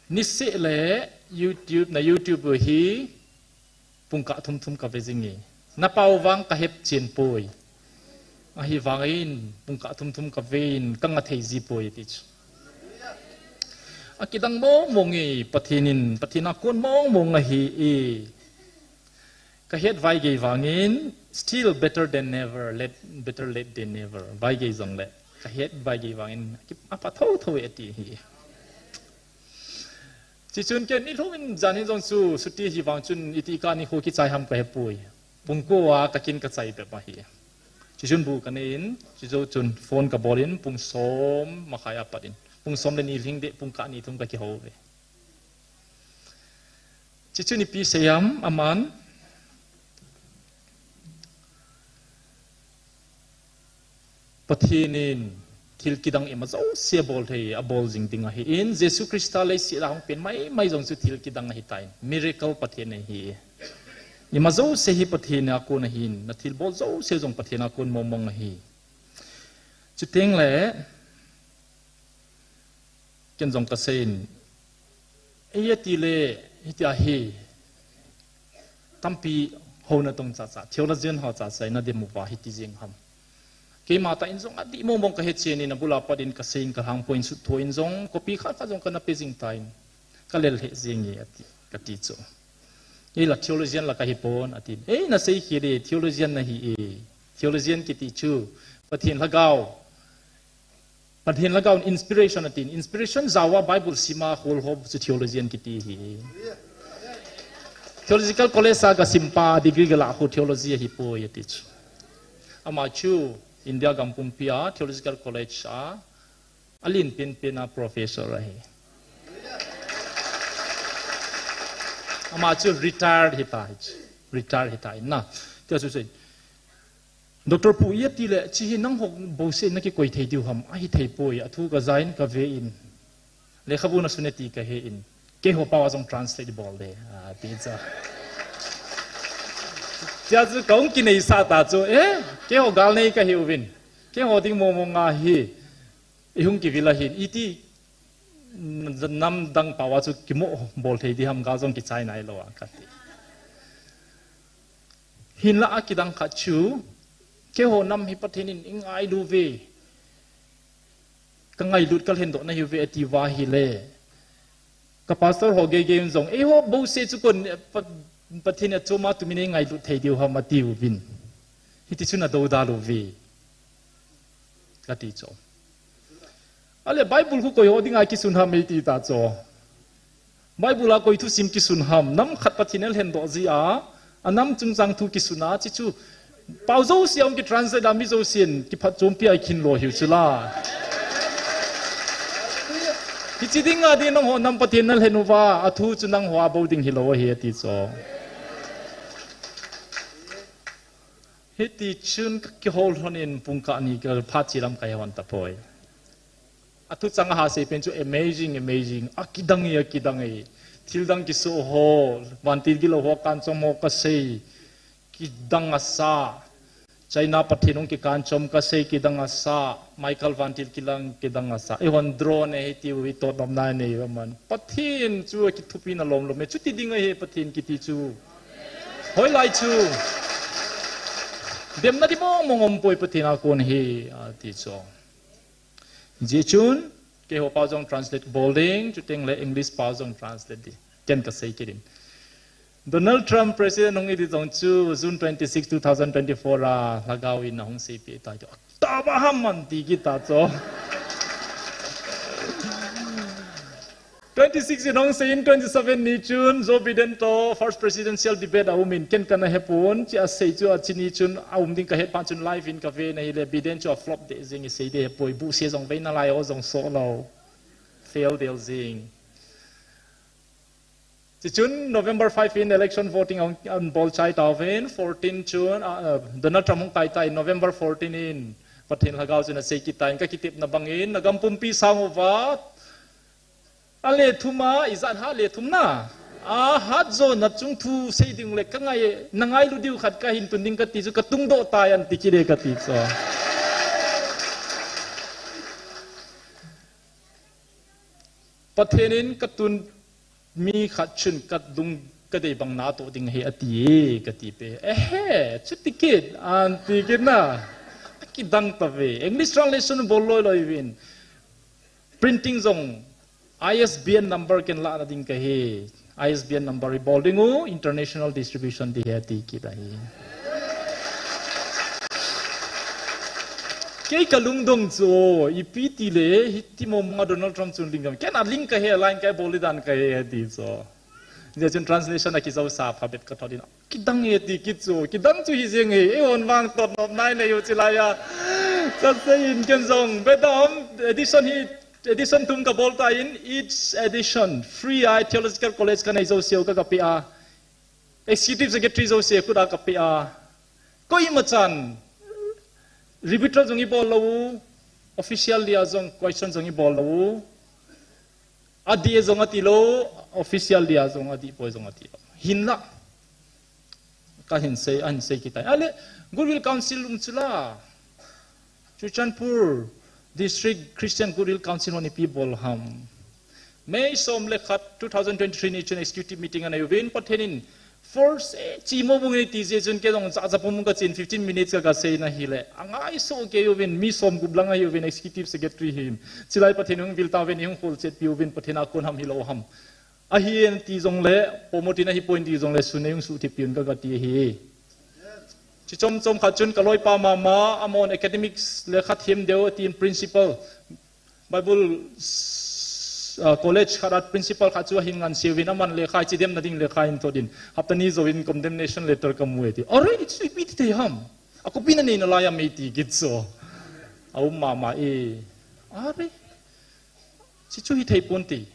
Niseh le YouTube, na YouTube hi pungkah thum thum kave jing e. Napao vang kahep chen poi. Ahivangin pungkah thum thum kave in kanga thei ji poi ti chu. Akidang mong mong e, Pathen in, Pathen a kon mong mong ahi e. Kahet vaigei vangin, still better than never, late, better late than never. Vaigei jongle, kahet vaigei vangin, apha thotho e ati ahi. Chuchun ken nilhum in jan hin jong chu, chuti ahivang chun, iti kah nikho kichai ham kahepoi. Pung ko a kakin kachai bep ahi. Chuchun bu kanei in, chujou chun phone kabol in, pung som makhai apat in, pung som le ni lhing deh, pungkah ni thum kakihou uve. Chuchun ipi sei am, aman, Pathen in thil kidang ima jouse abol thei, abol jing ding ahin, Jesu Christa leiset a hung pen maimai jong chu thil kidang ahitai. Miracle Pathen ahi. Ima jouse hi Pathen a kon ahin, nathilbol jouse jong Pathen a kon mong mong ahi. Chuteng le, ken jong kasei in, ei ati le, hitia hi, tampi houna tong chacha, theologian ho chacha in nadem uva hiti jeng ham? Keima tah in jong adih mong mong kahe chen in abul a pat in kasei in kalhang poi in sut tho in jong, copy khat khat jong kana pe jing tan, kalel he jeng e ati, kati chu. Ei la theologian la ka hi pon, atin. Ei, na sei khi le, theologian na hi e. Theologian kiti chu, Pathen lhagao. Pathen lhagao inspiration atin. Inspiration jawa Bible sima hol ho chu theologian kiti hi. Theological College a ka simpa degree ka la ho theology hi poi ati chu. Ama chu India gam pumpi a Theological College a, a lin pin pin a professor ahi. Ama chu retired hi ta hi chu. Retired hi ta in na. Tia chu sei. Doctor Pu, i ati le, chi hi nangho bouseh na kikoi thei diu ham, ahi thei poi, a thu ka ja in ka ve in. Lekhabu na sun e ti ka he in. Keiho pao a jong translate bol de, ati cha. Tia chu ka hung kinei sa ta chu, eh, keiho gal nei ka hi uvin. Keiho ding mo mo nga hi, i hung kivil a hin, iti nam dang pao a chu kimo bol thei di ham gal jong kichai nai lo a ka ti. Hinla a kidang khat chu, keiho nam hi Pathen in i ngailu ve, ka ngailut ka lhendoh na hi ve ati va hi le. Ka pastor ho gei gei un jong, eiho bouseh chu kon, eh, Pa-, Pathen a choma tumin ei ngailut thei diu ham ati uvin. Hiti chu na do dal uve. Ka ti chu. Ale Bible khu koi ho dinga kisun ham ei ti ta chu. Bible a koi thusim kisun ham, nam khat Pathen in lhendoh ji a, a nam chungchang thu kisun a, chi chu, pao jouse a hung kitranslate a mi jousen, kiphatchompi a i khin lo hiu chu la. Hichi dinga din nangho nam Pathen na lhen uva, a thu chu nangho a bou ding hi lo ahi ati chu. Hiti chun ka kihol lhon in pungkah ni ka phat chi lam ka he hon tapoi. A thuchang a ha sei pen chu amazing, amazing. A kidang e, a kidang e. Thil dang kiso ho, vantil gilo ho, kanchom ho ka sei. Kidang a sa. China Pathen hung kikanchom ka sei kidang a sa. Michael vantil kilang kidang a sa. Ei hon drone e hiti u hi tot nom nai nei va man. Pathen chu a kithupi na lom lom e. Chuti ding ahi Pathen kiti chu. Hoilai chu. Demna di mong mong om poi Pathen a kon hi, ati chu. Hijeh chun, keiho pao jong translate bol ding, chuteng le English pao jong translate di. Ken ka sei kit in. Donald Trump president hung hi di jong chu June twenty-six, two thousand twenty-four a lhagao in a hung seipeh tai chu. Tah ba ham man ti kit ta chu. Twenty-six in hung sei in twenty-seven ni chun Joe Biden to first presidential debate a um in ken kana he pon, chi a sei chu a chi ni chun a um ding ka het phat chun live in ka ve na hi le Biden chu a flop de jing i sei de he poi bu se jong ve na lai o jong so lo. Fail del jing. Chi chun November five in election voting an, an bol chai ta ven, fourteen chun, ah, ah, Donald Trump hung kai ta in November fourteen in Pathen lhagao chun a sei kit ta in ka kitep na bang in na gam pumpi sang uva. A le thum a, i zat ha le thum na. A hat jo na chung thu sei ding le ka ngai, na ngailu diu khat ka hin tun ding ka ti chu ka tung doh tai an ti kit e ka ti chu. Pathen in ka tun mi khat chun ka dung ka dei bang na to ding he ati e ka ti pe. Ehe, chuti kit, an ti kit na. A kidang ta ve. English translation bol loi loi vin. Printing jong I S B N number ken la na ding ka hi. I S B N number i bol ding u international distribution di he ti kit ahi. Kei ka lungdong chu, ipi ti le, hiti mo nga Donald Trump chun lingdong. Ken a ling ka he, line ka bol dan ka he, ti chu. Hijeh chun translation a kijousa phabep ka thot in. Kidang e ti kit chu, kidang chu hi jeng e, ei hon vang tot nop nai nei u chi lai a. Ka sei in ken jong, bedam, edition hi, edition thum ka bol ta in, each edition, free a Theological College ka nei jouse u ka ka pe a. Executive Secretary jouse khut a ka pe a. Koima chan, rebuttal jong i bol lou, official dia jong question jong i bol lou. Adih jong ati lou, official dia jong adih poi jong ati lou. Hinla. Ka hin sei, a hin sei kit tai. Ale, Goodwill Council um chu la. Churachandpur District Christian Goodwill Council hon ipi bol ham. May som le khat, two thousand twenty-three ni chun executive meeting a nei uvin, Pathen in force e, chi mo bung ni ti jeh chun kei jong cha cha pum ka chin fifteen minutes ka ka sei na hi le. A ngai so kei uvin, mi som gup lang ahi uvin, executive secretary hin. Chi lai Pathen hung vil ta uvin, hung khol chet pi uvin, Pathen a kon ham hi lo ham. Ahi en ti jongle, promote in ahi poi ti jongle, sun nei hung suhthip un ka, ka ti ahi. Chi chom chom khat chun ka loipa mama, amahon academics le khat him deu atin principal, Bible, ah, college khat a principal khat chu ahin nganseuvin, aman lekha chi demna ding lekha in todin. Hapta ni jouvin condemnation letter ka mu e ti. Are, ichu ipi ti thei ham? Akopina nei nalai a mei ti kit so. A um mama e. Are. Chi chu hithei pon ti,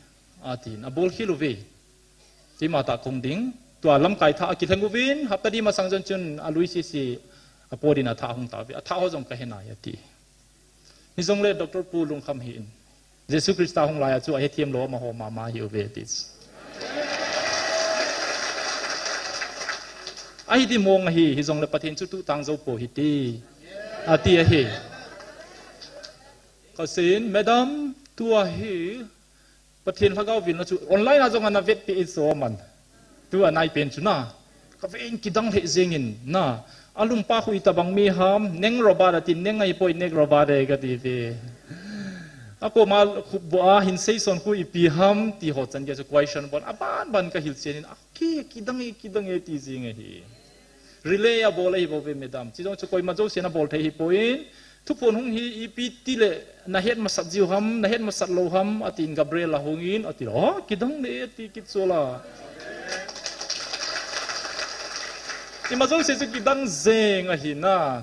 atin, abol khel uve. Keima tah kong ding, tua lamkai thah akilheng uvin, hapta di masang jon chun alui sisi, apodin athah ahung tauve, athah ho jong kahe nai ati. Hijongle Doctor Pu Lungkham hi in, Jesu Christa hung lai a chu ahethem lou amaho mama hi uve ati. Ahi di mong ahi, hijongle Pathen chu tuhtang jou po hite, ati ahi. Kaseiyin, Madam, tua hi Pathen lhagao vilna chu online a jong ana vetpeh e so man. Tua nai pen chu na. Ka ven kidang lheh jengin na. Alungpa khu itobang mi ham, Neng Robert atin, Neng ahipoi, Neng Robert e kati ve. Akoma khu bou a hin seison khu ipi ham ti ho chan gei chu question bon aban ban ka hilchen in, a ki, kidang e, kidang e ti jing ahi. Relay abol ahi bouve, Madam. Chi jong chu koima jousen abol thei hipoi. Thuphon hung hi ipi ti le, nahet masat jiu ham, nahet masat lou ham, atin Gabriel ahungin, ati, oh, kidang e, ati kit so la. Ima jouse chu kidang jeng ahi na.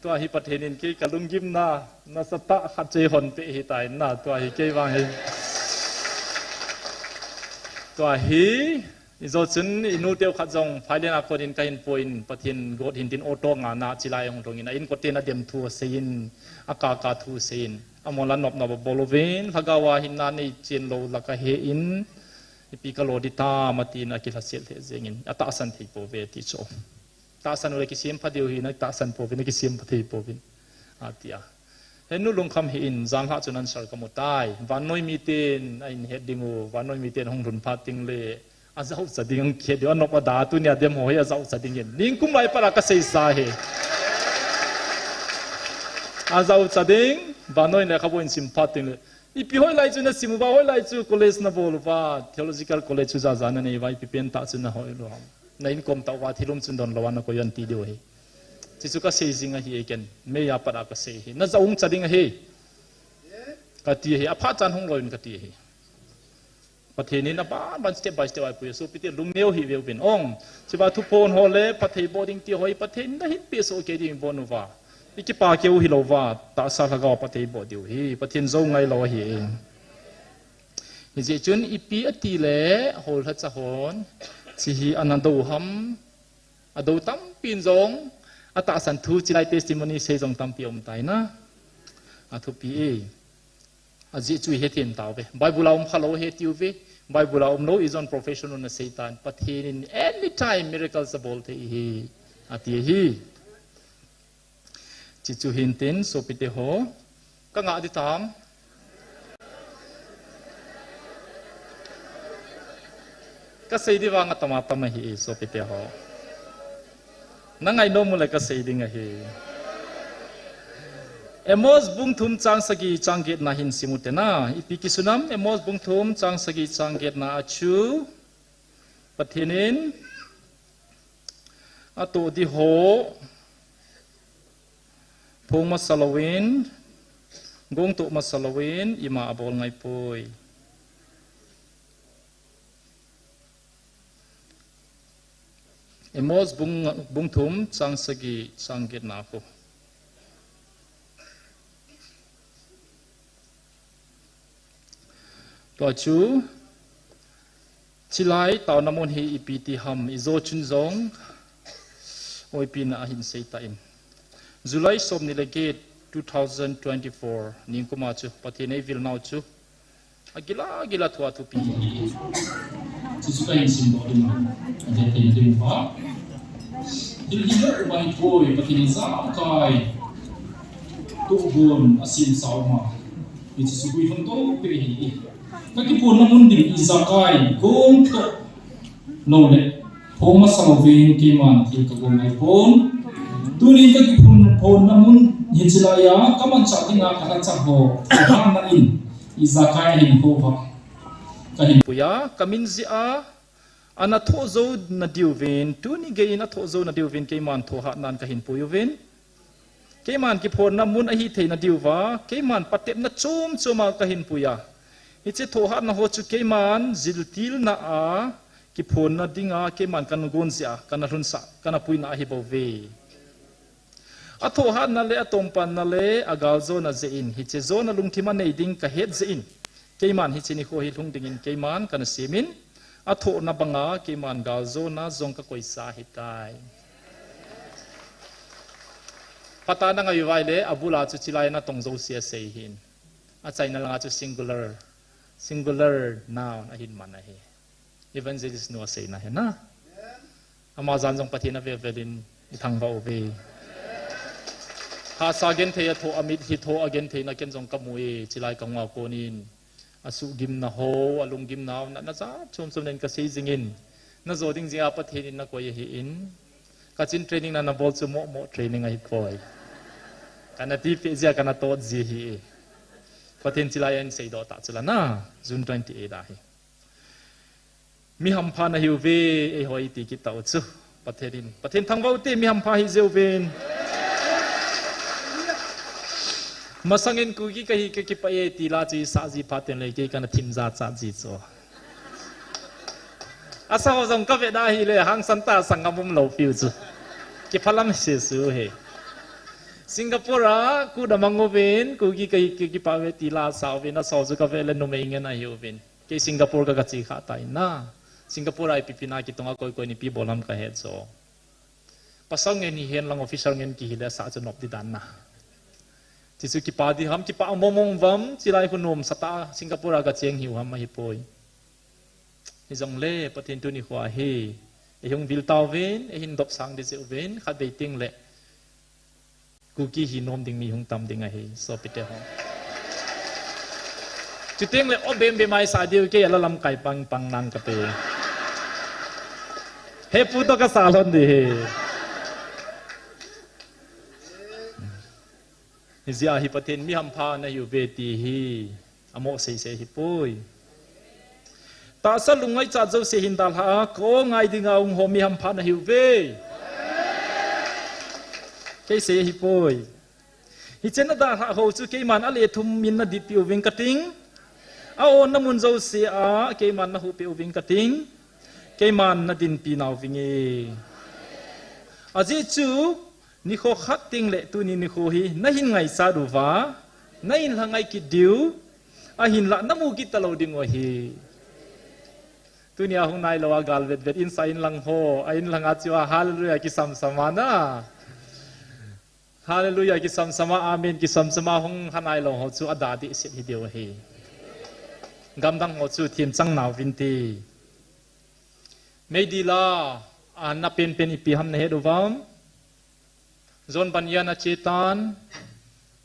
Tua hi Pathen in kei ka lunggimna, nasatah khat chu eihon peh ahitai na, tua hi kei vang hi. Tua hi, Ijo chun, inu teu khat jong, Phailen a konin kahin pui in, Pathen got hin tin auto nga na chilai hung lhung in, a inkoten adem thu asei in, akaka thu asei in, amol a nop nop abol uvin, lhagao a hinna neichen lou laka he in, ipi kalo di tam atin akilhaset lheh jengin, atahsan thei pouve ti chu. Tahsan ule kisem pha diu hi, natahsan pouvin, nakisem pha thei pouvin, atia. Henu Lungkham hi in, janlhah chun answer kamu tai. Vannoi miten ahin het ding u, vannoi miten hung lhun phat ding le, ajaucha ding ang khe diu, anop ada tunia dem ho hi ajaucha ding in. Ningkum lai pat a kasei sa hi. Ajaucha ding, vannoi lekhabu in sim phat ding le. Ipi hoilai chu nasim uva, hoilai chu college nabol uva, theological college chu jaja nanei uva, ipi pen tah chu nahoi lou ham. Na inkom tah uva thil um chun donlou a nakoi un ti diu ahi. Chi chu kasei jing ahi e ken. Mei a pat a kasei hi. Najaucha ding ahi, kati ahi. Aphat chan hung lou in kati ahi. Pathen in aban ban step by step a eipui. Sopite lungneo hih veuvin. Ong. Chiva thuphon ho le phatthei boh ding ti ho hi Pathen in nahin peh soh kei ding in bon uva. Ikipa keu hilouva. Tahsa lhagao phatthei boh diu hi. Pathen jou ngai lou ahi e. Hijeh chun ipi ati le, houlhacha hon, chi hi ana dou ham, adou tampin jong, atahsan thu chilai testimony sei jong tampi aum tai na. Athupi e. Ajeh chu ihethem tauve. Bible a um khalou hetiuve. Bible a umlou ijon profession un asei tan. Pathen in anytime miracles abol thei hi. Ati hi. Chi chu hintin, sopite ho. Ka ngah di tam. Kasei di vang atam atam ahi, sopite ho. Nangai nom ule kasei ding ahi. Amos bung thum chang sagi chang get na hin sim ute na. Ipi kisunam, Amos bung thum chang sagi chang get na a chu. Pathen in atoh di ho. Phong masa louvin, gongtoh masa louvin, ima abol ngai poi. Amos bung, bung thum, chang sagi, chang get na khu. Tua chu, chilai taona mun hi ipi ti ham, ijo chun jong, oipina ahin sei tan. July som ni le get, two thousand twenty-four, ningkuma chu, Pathen eivil nau chu, agila, agila thua thupi. Chu chu kahin sim bol ding, ahe thei ding uva. Thil hi lou mai poi, Pathen in ijakai, tugon, asim sao ma. Hiche chu gui thong to pe hi. Ka kiphonna mun ding ijakai, gongtoh lou le. Phong masa louvin keiman thil ka gong ngai pon. Tuni ka kiphon, phonna mun hiche laiya, ka manchah dinga ka lhacha ho, ka hahna in, ijakai hin ho va. Kahin puiya, kamin jeh a, ana thoh jou nadiuvin, tuni geiyin athoh jou nadiuvin, keiman thohhatnan kahin pui uvin. Keiman kiphonna mun ahi theina diuva, keiman patepna chom choma kahin puiya. Hiche thohhatna ho chu keiman jiltilna a, kiphonna dinga, keiman kana gon jeh a, kana lhunsah, kana puina ahi bouve. Athohhatna le atongpanna le agaljona jeh in, hiche jona lungthim anei ding kahet jeh in, keiman hiche nikho hi lhung dingin keiman kana semin, athohna banga keiman galjona jong kakoisa ahitai. Phatah in angai uva ahile, abula chu chilai natong jouse asei hin. Achaina langa chu singular, singular noun ahin man ahi. Evangelist nu aseina hi na. Ama jan jong Pathen avel velin ithangvah uve. Hahsa genthei a thoh, amit hi thoh a gentheina ken jong kamu e, chilai kahung a konin. Asuhgimna ho, alunggimna ho, natna jat chom chom nen kasei jingin. Najo ding jeh a Pathen in nakoi ahin. Kachin training na nabol chu moh moh training ahipoi. Kana tipeh jeh a kana tot ji ahi. Pathen chilai a eihin seidoh tah chu la na, June twenty-eight ahi. Mi hampha nahiuve, eiho iti kit tau chu. Pathen in, Pathen thangvah ute, mi hampha hi jeh uvin. Masangin Kuki kahi kakipah e ti la chu isah ji phat tengle kei kana thim jachat ji chu. Asa ho jong kave da ahile, hangsan tah a sanggam umlou piu chu. Kiphalam sesu he. Singapore a kut amang uvin, Kuki kahi kakipah uve ti la asah uvin, asa ho chu kave le numei ngen ahiuvin. Kei Singapore ka, kache kha tai na. Singapore a ipi pi na kitonga koi koi in ipi bol ham kahet jo. Pasal ngen hihen lang officer ngen kihile asah chu nop di dan na. Chuchu kipah di ham, kipah mong mong uvam, chilai khu nomsa tah a Singapore a kacheng hiu ham ahipoi. Hijongle Pathen tuni khoa hi eihung vil tauvin, eihin dopsang di jeh uvin, khatvei tengle Kuki hi nom ding mi hung tam ding ahi, sopite ho. Chutengle o bem bem a isah diu, kei a la lamkai pang pang nang kate. Hepu toh kasah lhon di hi. Hijeh a hi Pathen mi hampha nahiuve ti hi amo seisei hipoi. Tahsa lungngaichat jouse hin dalha a, ka-o ngai dinga hung ho mi hampha nahiuve. Kei sei hipoi. Hiche nadalhah ho chu keiman ale thum in naditpeh uving kating. A-onna mun jouse a keiman nahuhpeh uving kating. Keiman nadinpi nauvinge. Ajeh chu, nikho khat tengle tuni nikho hi nahin ngaichat uva, na-in lhangai kit diu, ahinlah namu kit talou dingu ahi. Tunia hung nailou a gal vetvet insah inlang ho, a inlanga chua hallelujah kisamsam a na. Hallelujah kisamsam a, amen kisamsam a hung lhanailou ho chu ada dehset hidiu ahi. Gamdang ho chu themchang nauvinte. Meidil a, ahanna penpen ipi ham nahet uvam? John Bunyan achetan,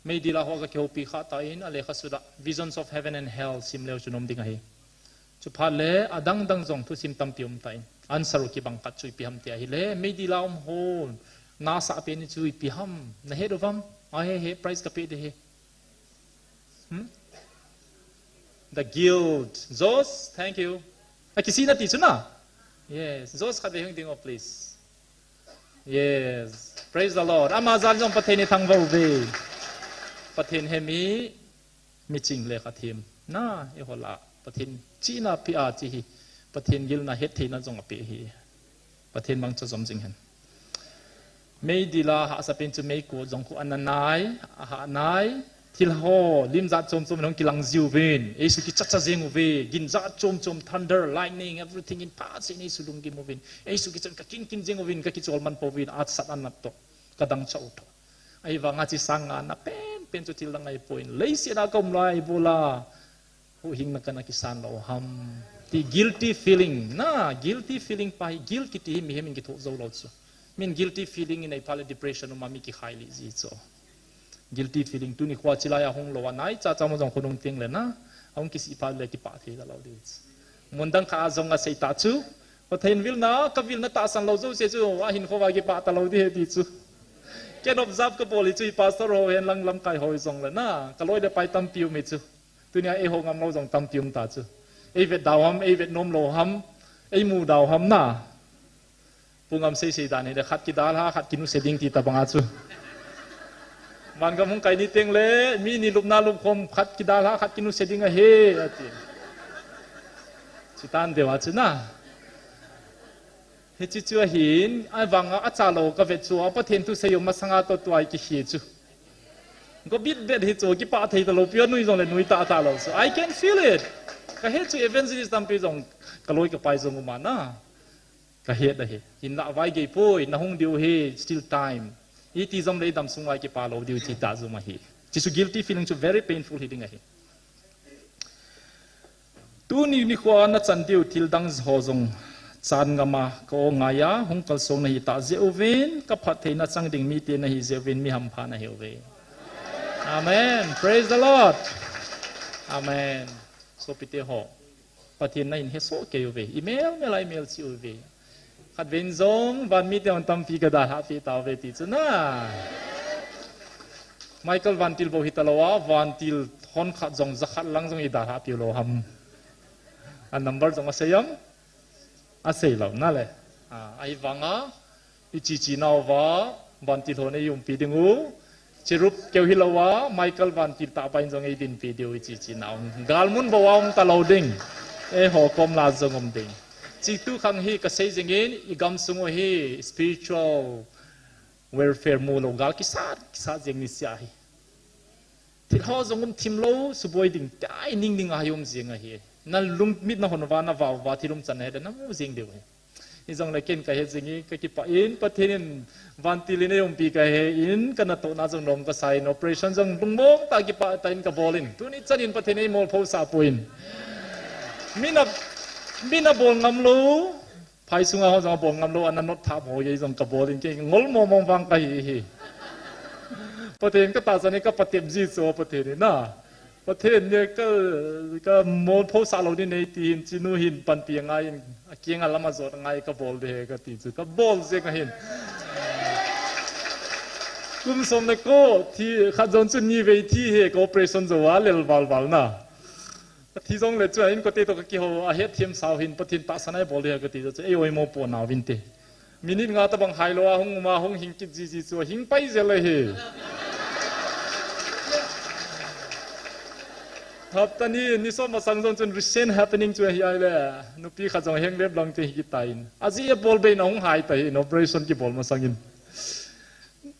meidil a ho kakihoupi khah tan, alekhasut a Visions of Heaven and Hell simleu chu nom ding ahi. Chuphat le adangdang jong thusim tampi umtan, answer u kibang khat chu ipi ham ti ahile, meidil a um ho nasah pen chu ipi ham nahet uvam? Ahe he, prize kapeh ding ahi. Hmm? The guilt. Josh, thank you. Akisih nati chu na? Yes. Josh, khatvei hung ding o, please. Yes. Praise the Lord. Ama jan jong Pathen ithangvah uve. Pathen he mi, miching le khathem na, eiho lah a Pathen chihna apeh a, hiche hi Pathen gilna hettheina jong apeh ahi. Pathen mangcha jom jing hen. Meidil a hahsa pen chu meikot jong khu ana nai, ahah nai. Thil ho, lim jat chom chom in hung kilang jiuvin, eisu kichacha jeng uve, gin jat chom chom, thunder, lightning, everything in phatseh in eisu lunggim uvin, eisu kichan kakingking jeng uvin, kakicholman pouvin, asat anat toh, kadangchah u toh. Ahivanga hiche sang nga na penpen chu thil dang ahipoi, leiset a kaum lai bula huhhingna kana kisan lou ham ti guilty feeling na, guilty feeling pa hi, guilt kiti hi mihem in kithoh jou lou chu. Min guilty feeling inei phat le depression um a mi kikhai lih ji chu. Guilty feeling, tuni khoa chilai a hung lou a nai chacha mo jong khonung tengle na, ahung kisih phat le kipah thei talou ding chu. Mun dang khat a jong asei tah chu, Pathen vilna, kavilna tahsan lou jouse chu ahin khoa kipah talou ding ahi ti chu. Ken observe kabol hi chu, hi pastor ho hen lang lamkai ho jongle na, kaloi le pai tampi um hi chu. Tunia eiho ngamlou jong tampi um ta chu. Ei vet dau ham, ei vet nom lou ham, ei mu dau ham na. Pungam sei sei dan hi le, khat kidalha, khat kinuse ding ti tabang a chu. Van gam hung kai ni teng le, mi ni lupna lup khom, khat kidalha, khat kinuse ding ahi, ati. Chutan deu a chu na. Hichi chu ahin, avanga acha lou ka vet chu, a Pathen thu sei u masanga to tua i kihi chu. Go bit bet hi chu, kipah thei ta lou, pia nui jong le nui ta ta lou chu. I can feel it. Ka he chu evangelist tampi jong, ka loi ka pai jong uma na. Ka he da he. Hin la vai gei poi, na hung diu he, still time. Iti jong le dam sunga kipa lou diu ti ta jong ahi. Chi chu guilty feeling chu very painful hi ding ahi. Tuni nikho a na chan diu thil dang ho jong chan ngam a ka aw ngai a, hung kalsong na hi ta jeh uvin, ka phattheina chang ding mite na hi jeh uvin, mi hampha na hi uve. Amen. Praise the Lord. Amen. Sopite ho. Pathen na hin hesoh kei uve. I mel mel a i mel chi uve. Khat ven jong, van mite hon tampi ka dalha pi tauve ti chu na. Michael vantil bou hi ta lou a, vantil hon khat jong, ja khat lang jong i dalha pi lou ham. A number jong a sei am? A sei lou na le. A, ahivanga, i chi chi nau va, vantil hon ei umpi ding u. Cherub keu hi lou a, Michael vantil tah pa in jong ei dinpi diu i chi chi nau. Galmun bou a um ta lou ding. Eiho kom la jong um ding. Chi tu khang hi ka sei jingin, i gam sung u hi spiritual warfare mu lou gal kisat, kisat jing ni sia hi. Thil ho jong um thim lou, suboi ding, tai ning ding a hi um jing ahi. Na lungmit na hon va, na vau va, thil um chan he, na mu jing diu hi. Hijong le ken ka he jing i, ka kipah in, Pathen in vantil in ei umpi ka he in, ka natohna jong nom ka sa in, operation jong lungmong tah kipah tah in ka bol in. Tuni chan in Pathen in ei molpho sah poi in. Mi na, mi na bol ngam lou, phai sunga ho jong a bol ngam lou, ana not thap ho ei jong ka bol in, kei ngol mong mong vang ka hi hi. Pathen ka tahsan in ka patep ji chu Pathen in na. Pathen in ka, ka molpho sah lou ding nei ti hin, chinu hin panpi a ngai in, a kiang a lam a jot a ngai ka bol de he ka ti chu, ka bol jeng ahin. Kum som le ko, thi, khat jong chu ni vei thi he, ka operation jou a lel val val na. Ka thi jong le chu a inkote to ka kiho, a hetthem sau hin, Pathen tahsan a ei bol de he ka ti chu, ei oimo po nau vin te. Minute nga tabang hai lou a hung um a hung hing kit ji ji chu hing pai jel ahi. Hapta ni, ni som masang jong chun recent happening chu ahi ai le. Nupi khat jong heng lep lang te hi kitai in. Ajeh a bol bei na hung hai ta hi in operation kibol masang in.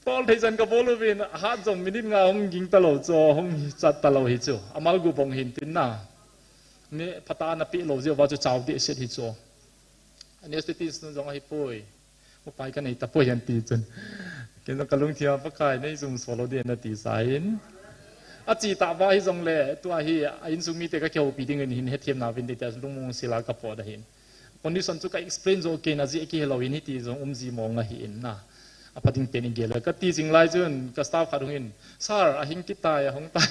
Bol thei chan ka bol uvin hat jong minute nga hung ging ta lou chu hung chat ta lou hi chu. Amal gu bong hin tin na. Ni phata na pi lou jeh uva chu chau deh set hi chu. Anesthetic nu jong ahi poi. Upai ka nei ta poi an ti chun. Ken jong ka lungthim a Pakai nei jumso lou ding na ti sa in. A chi ta va hi jong le, tua hi, a insung mite ka kihoupi ding in hin hetthem na vin ti ta lungmong sila ka pot ahin. Condition chu ka explain jo kei na jeh kihe lou in hiti jong um ji mong ahi in na. A pha ding pen in gel ka ti jing lai chun, ka staff khat hung in, Sir, a hing kitai, a hung tai.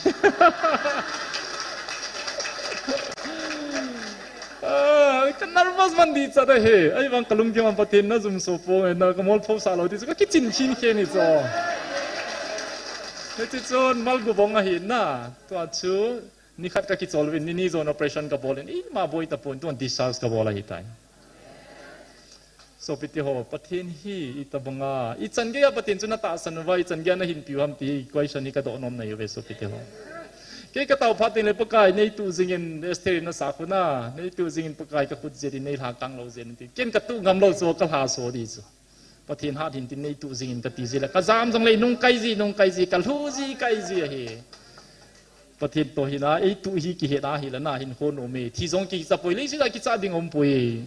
Ah, ka nervous man di chat ahi. Ahivang ka lungthim a Pathen na jumso pong e, na ka molpho sah lou ti chu ka kichin khin khe ni chu. Hiti chun mal gu bong ahi na. Tua chu, ni khat ka kichol uvin, ni ni jon operation ka bol in, ima boi ta pon, tuan discharge ka bol ahi tai. Sopite ho, Pathen hi, i tabang a, i chan gei a Pathen chu na tahsan uva, i chan gei a na hinpi u ham ti, question hi ka doh nom na hi uve, sopite ho. Kei ka tao phat teng le Pakai, nei tuh jing in Esther in na sa khu na, nei tuh jing in Pakai ka khut jet in nei lha kang lou jet in ti. Ken ka tuh ngam lou chu, ka lha so di chu. Pathen hat hin tin nei tuh jing in ka ti ji le, ka jam jong le nung kai ji, nung kai ji, ka lhu ji, kai ji ahi. Pathen to hi na, ei tuh hi kihe na hi le na hin hon um e. Thi jong kicha poi le, sila kicha ding um poi.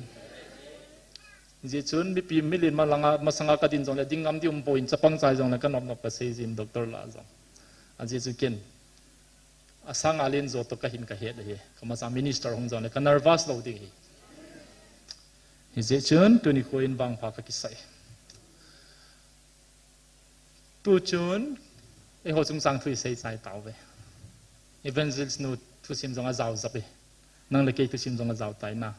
Jeh chun mipi milen ma langa, masanga ka din jong le, ding ngam di um poi in, chapang chai jong le, ka nop nop ka sei jin doctor la jong. Ajeh chu ken. Asang a len jo to ka hin ka het ahi. Ka masa minister hung jong le, ka nervous lou ding hi. Hijeh chun, tuni kho in vangpha ka kisai. Tu chun, eiho chungchang thu i sei chai tauve. Evangelist nu thusim jong a jao jap e. Nang le kei thusim jong a jao tai na.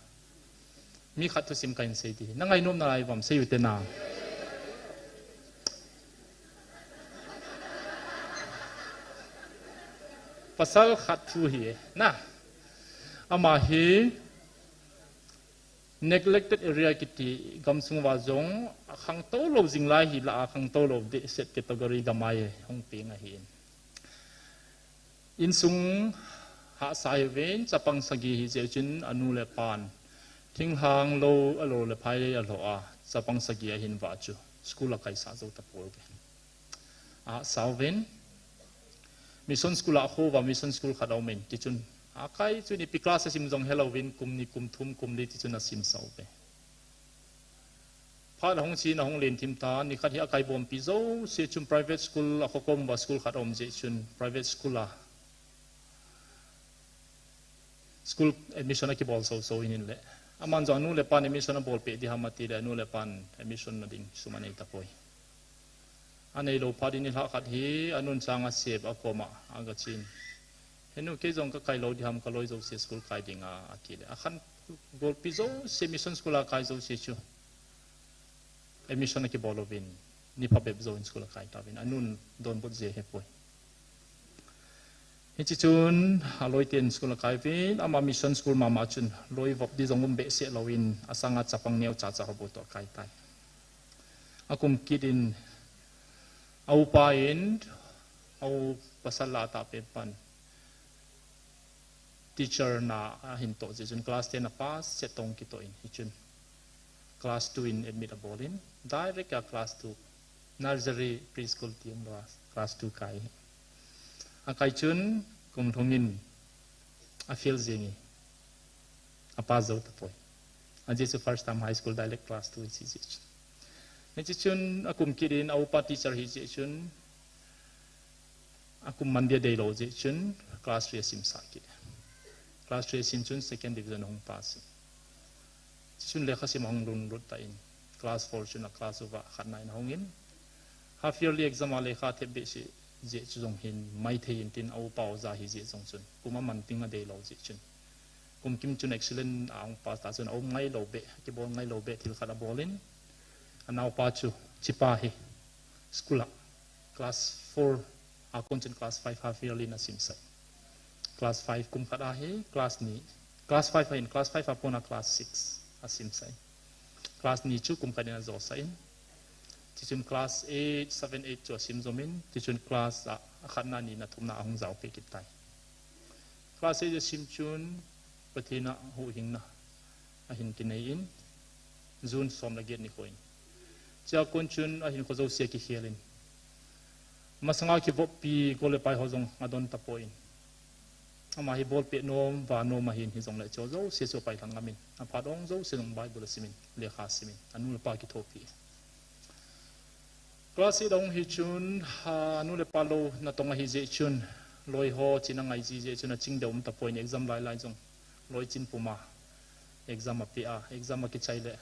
Mi khat thusim ka hin sei di. Na ngainom nalai uvam, sei u te na. Pasal khat thu hi e. Na. Ama hi, Neglected area kiti gamsung uva jong akhangtou lou jing lai hi lah a khangtou lou behseh category gamai hung peng ahin. Insung hahsa hiuvin chapang sagi hi jeh chun anu le apan thinglhang lou alou le phai alou a chapang sagi ahin vah chu school akaisah jou tapouve. Ahahsa uvin mission school a kho uva mission school khat aumin tichun akai chun ipi class asim jong helouvin kum ni kum thum kum li tichun asimsah uve. Phat ahung chen ahung len thim tan, nikhat hi akai bompi jouse chun private school a khokom uva school khat aum jeh chun private school a school admission akibol soso in le. Aman jong anu le apan admission abol peh diham atile anu le apan admission na ding sum anei tapoi. Anei lou phat in nilhah khat hi anun chang asep akoma agachen. Henu kei jong kakai lou diham kaloi jouse school kai dinga atile. Akhan golpi jouse mission school a kai jouse chu admission akibol uvin, ni phabep jouvin school akai tauvin, anun donbut jeh ahipoi. Hiche chun aloi ten school akai uvin, ama mission school mama chun loi vop di jong um behseh louvin, asanga chapang neocha cha ho bou toh akai tai. Akum kit in, aupa in, au pasal la tahpen pan teacher na ahin toh jeh chun class ten a pass, Setong kitoh in hichun class two in admit abol in, direct a class two, nursery, preschool ti umlou a class two kai. Akai chun kum lhung in afail jeng e, apass jou tapoi. Ajeh chu first time high school direct class two in si jeh chun. Hiche chun akum kit in aupa teacher hi jeh chun akum man dia deilou jeh chun class three asimsah kit. Class three asim chun second division ahung pass in. Hichun lekha sim ahung lunlut tan class four chun a class uva khatna in ahung in. Half yearly exam a lekha thep behseh jeh chu jong hin maithei in tin aupa oja hi jeh jong chun kum aman ding adeilou jeh chun. Kum kim chun excellent a ahung pass ta chun aum ngailou beh, akibol ngailou beh thil khat abol in. Anaopa chu, chipa hi school a class four a kon chun class five half yearly in asimsah. Class five kum khat a hi class ni, class five a hin class five a pon a class six asimsah in. Class ni chu kum khat in ajosah in. Tichun class eight, seven, eight chu asim jom in, tichun class a, akhatna, nina, thumna ahung jaopeh kit tai. Class eight asim chun Pathen a huhhingna ahin kinei in, June som le get nikho in. Chua kon chun ahinkho jouse akikhel in. Masanga kivoppi gol le pai ho jong adon tapon. Ama hi bolpeh nom, va nom ahin hijongle chu jouse chu apailhang ngam in. Aphat ong jouse jong Bible asimin, lekha asimin, anu le apa kithopi. Class eight ahung hi chun, anu le apa lou natong ahi jeh chun, loi ho china ngai ji jeh chun aching deu um tapon, exam lai lai jong loi chin puma exam apeh a, exam akichai le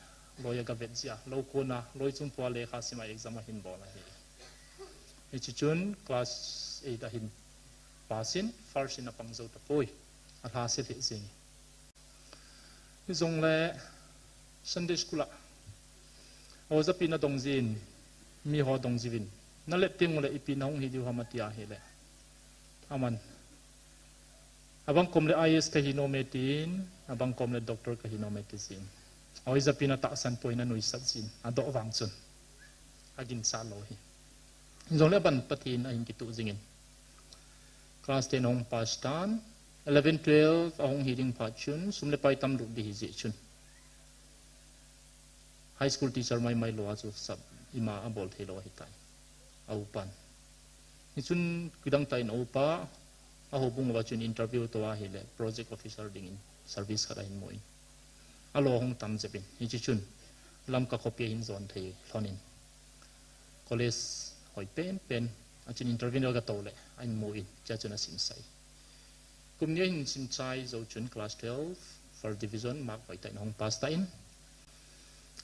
loi agavet jia, lou kona loi chung pua lekha sima exam ahin bol ahi. Hiche chun class eight ahin pass in, first in apang jou tapoi. Alhase lheh jeng e. Hijongle Sunday school a ojapi nadong jin, miho dong jiuvin, nalet teng ule ipi nahung hi diu ham ati ahile, aman abang kom le I A S kahi nom e tin, abang kom le doctor kahi nom e ti jin. Ojapi natahsan poi, nanuisat jin, adoh vang chun aginsah lou hi. Hijongle aban Pathen ahin kituh jingin, class ten ahung pass tan, eleven, twelve ahung hi ding phat chun sum le pai tamlut ding hi jeh chun high school teacher maimai lou a chu sap ima abol theilou ahitai, aupan. Hichun kidang tah in aupa, ahoubung uva chun interview atoh ahile project officer dingin service khat ahin mun, alou ahung tam jep in, hiche chun Lamka khopi ahin jon thei lhonin, college hoi penpen a chun interview agatou le ahin mun, chua chun asimsah e. Kum ni ahin simchai jou chun class twelve, first division, mark hoitah in ahung pass tan,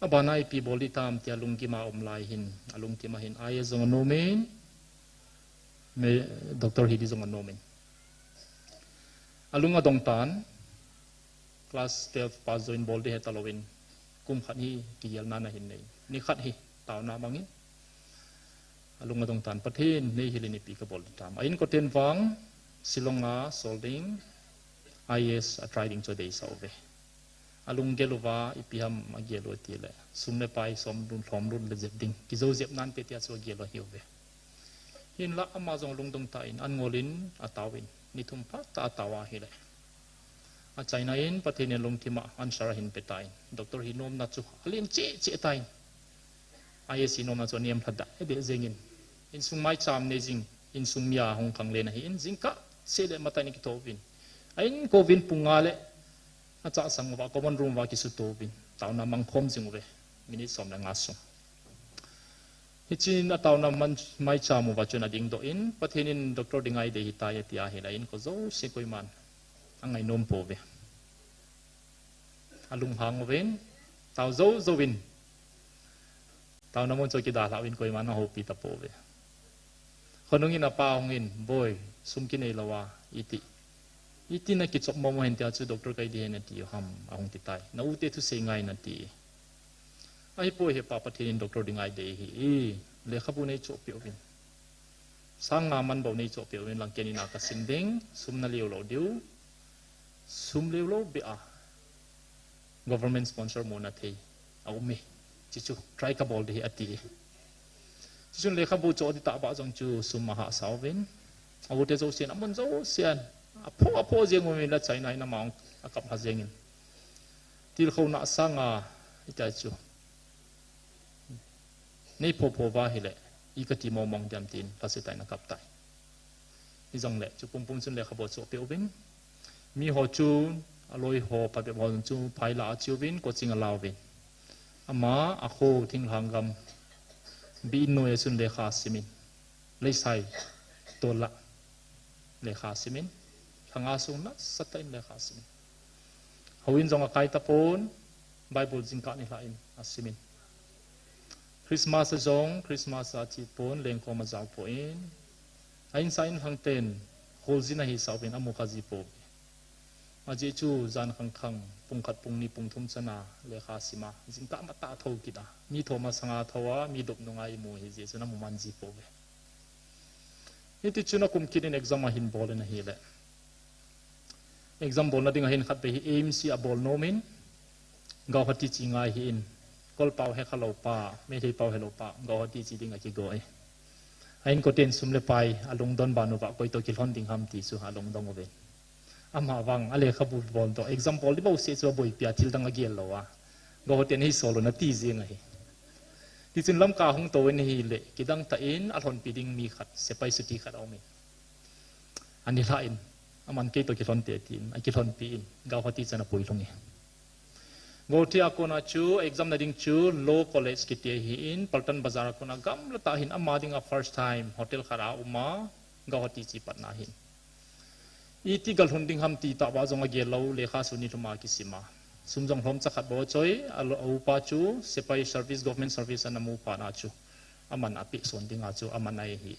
abana ipi bol ding tam tia lunggim a um lai hin, alungthim a hin I A S jong anomin, doctor hi ding jong anomin, alung adong tan. Class twelve pass join bol ding hetalouvin, kum khat hi kigelna ahin nei, nikhat hi taona mangin, alung adong tan, Pathen neihil in ipi kabol ding tam. A inkoten vang Shillong a sol ding, I A S a try ding chu adeisah uve. Alunggel uva, ipi ham agel u tile, sum le pai som lun lhom lun le jep ding, kijou jep nante tia chu agel u ahiuve. Hinlah ama jong lungdong tah in, an ngol in atao in, ni thum phat tah atao ahile, achaina in Pathen in lungthim a answer ahin pe tan, doctor hi nomna chu alen cheh cheh tan. IAC nomna chu anem lha deh deh jengin, insung maicham nei jing, insung mi a hung khang len ahin, jingkah seh le matai in akitho uvin, a inkouvin pung nga le achah sang uva, common room uva kisuto uvin, taona mangkhom jing uve, minute som le nga sung. Hichun ataona man, maicham uva chun adingdoh in, Pathen in Doctor Dingai dei ahitai atia ahile, a inko jouse koiman angainom pouve. Alunghang uvin, tao jou jouvin, taona mun chu akidalhah uvin, koiman ahoupi tapouve. Khonung in apa hung in, Boi, sum kinei lou a, iti, iti nakichop mong mong hen tia chu doctor kai ding ahi nati u ham, ahung ti tai. Na u te thusei ngai nati. Ahipoi he pa, Pathen in Doctor Dingai dei ahi, lekhabu neichoh peh uvin, sang nga man bou neichoh peh uvin lang, ken in a kasim ding, sum naleo lou diu, sum leo lou beh a government sponsor mu na thei aume. Chuchu try kabol ding ahi ati. Chuchun lekhabu choh ding tah bah jong chu sum ahahsa uvin, a u te jousen, amun jousen aphoh aphoh jeng uvin, la China in ama akap lha jengin, tilkhouna sanga, ita chu, neiphoh phoh uva ahile, i kati mong mong diam tin, lhasetah in akap tai. Hijongle chu pumpum chun lekhabu choh peh uvin, miho chu, aloi ho, phabep ho chu phai la a che uvin, coaching ala uvin, ama akho thinglhang gam Bi-in noiya chun lekha asimin, Leisai tol lah lekha asimin, lha nga sung nasatah in lekha asimin, houin jong akai tapon, Bible jingkah nilhah in asimin, Christmas a jong Christmas a ache pon, lengkhom ajao poi. A insa inlhang ten kholjin ahisah uvin, amu kha ji pouve. Ajeh chu jan khang khang, pung khat, pung ni, pung thum chana lekha asima, jingkah matah thou kit a, mi thou masanga thou a, mi dop nunga imu ahi jeh chun amu man ji pouve. Hitichun akum kit in exam ahin bol in ahile, exam bolna ding ahin khatvei hi AIMS a abol nom in, Guwahati che ngai ahin, Kolpau hekha lou pa, Meitei pau helou pa, Guwahati che ding akigo e. A inkoten sum le pai alungdon ban uva, koi toh kilhon ding ham ti chu alungdong uvin, amavang alekhabu bol toh, exam bol ding bouseh chu aboipi a, thil dang agel lou a, Guwahati a neisol un ati jeng ahi. Tichun Lamka ahung tou in ahile, kidang tah in alhonpi ding mi khat, sepai chuti khat aumin, anilhah in, aman kei toh kilhon te tin akilhonpi in, Guwahati chan apuilhung e. Guwahati a kona chu exam na ding chu Law College kiti ahin, Paltan Bazar a kona gamla tah ahin, ama dinga first time, hotel khat a aum a, Guwahati che patna ahin. Iti galhun ding ham ti tahbeh jong agel lou, lekha chu nilhum a kisim a, sum jong lhomcha khat bou achoi, a upa chu sepai service, government service ana mu phat na chu, aman apeh son dinga chu aman ahi.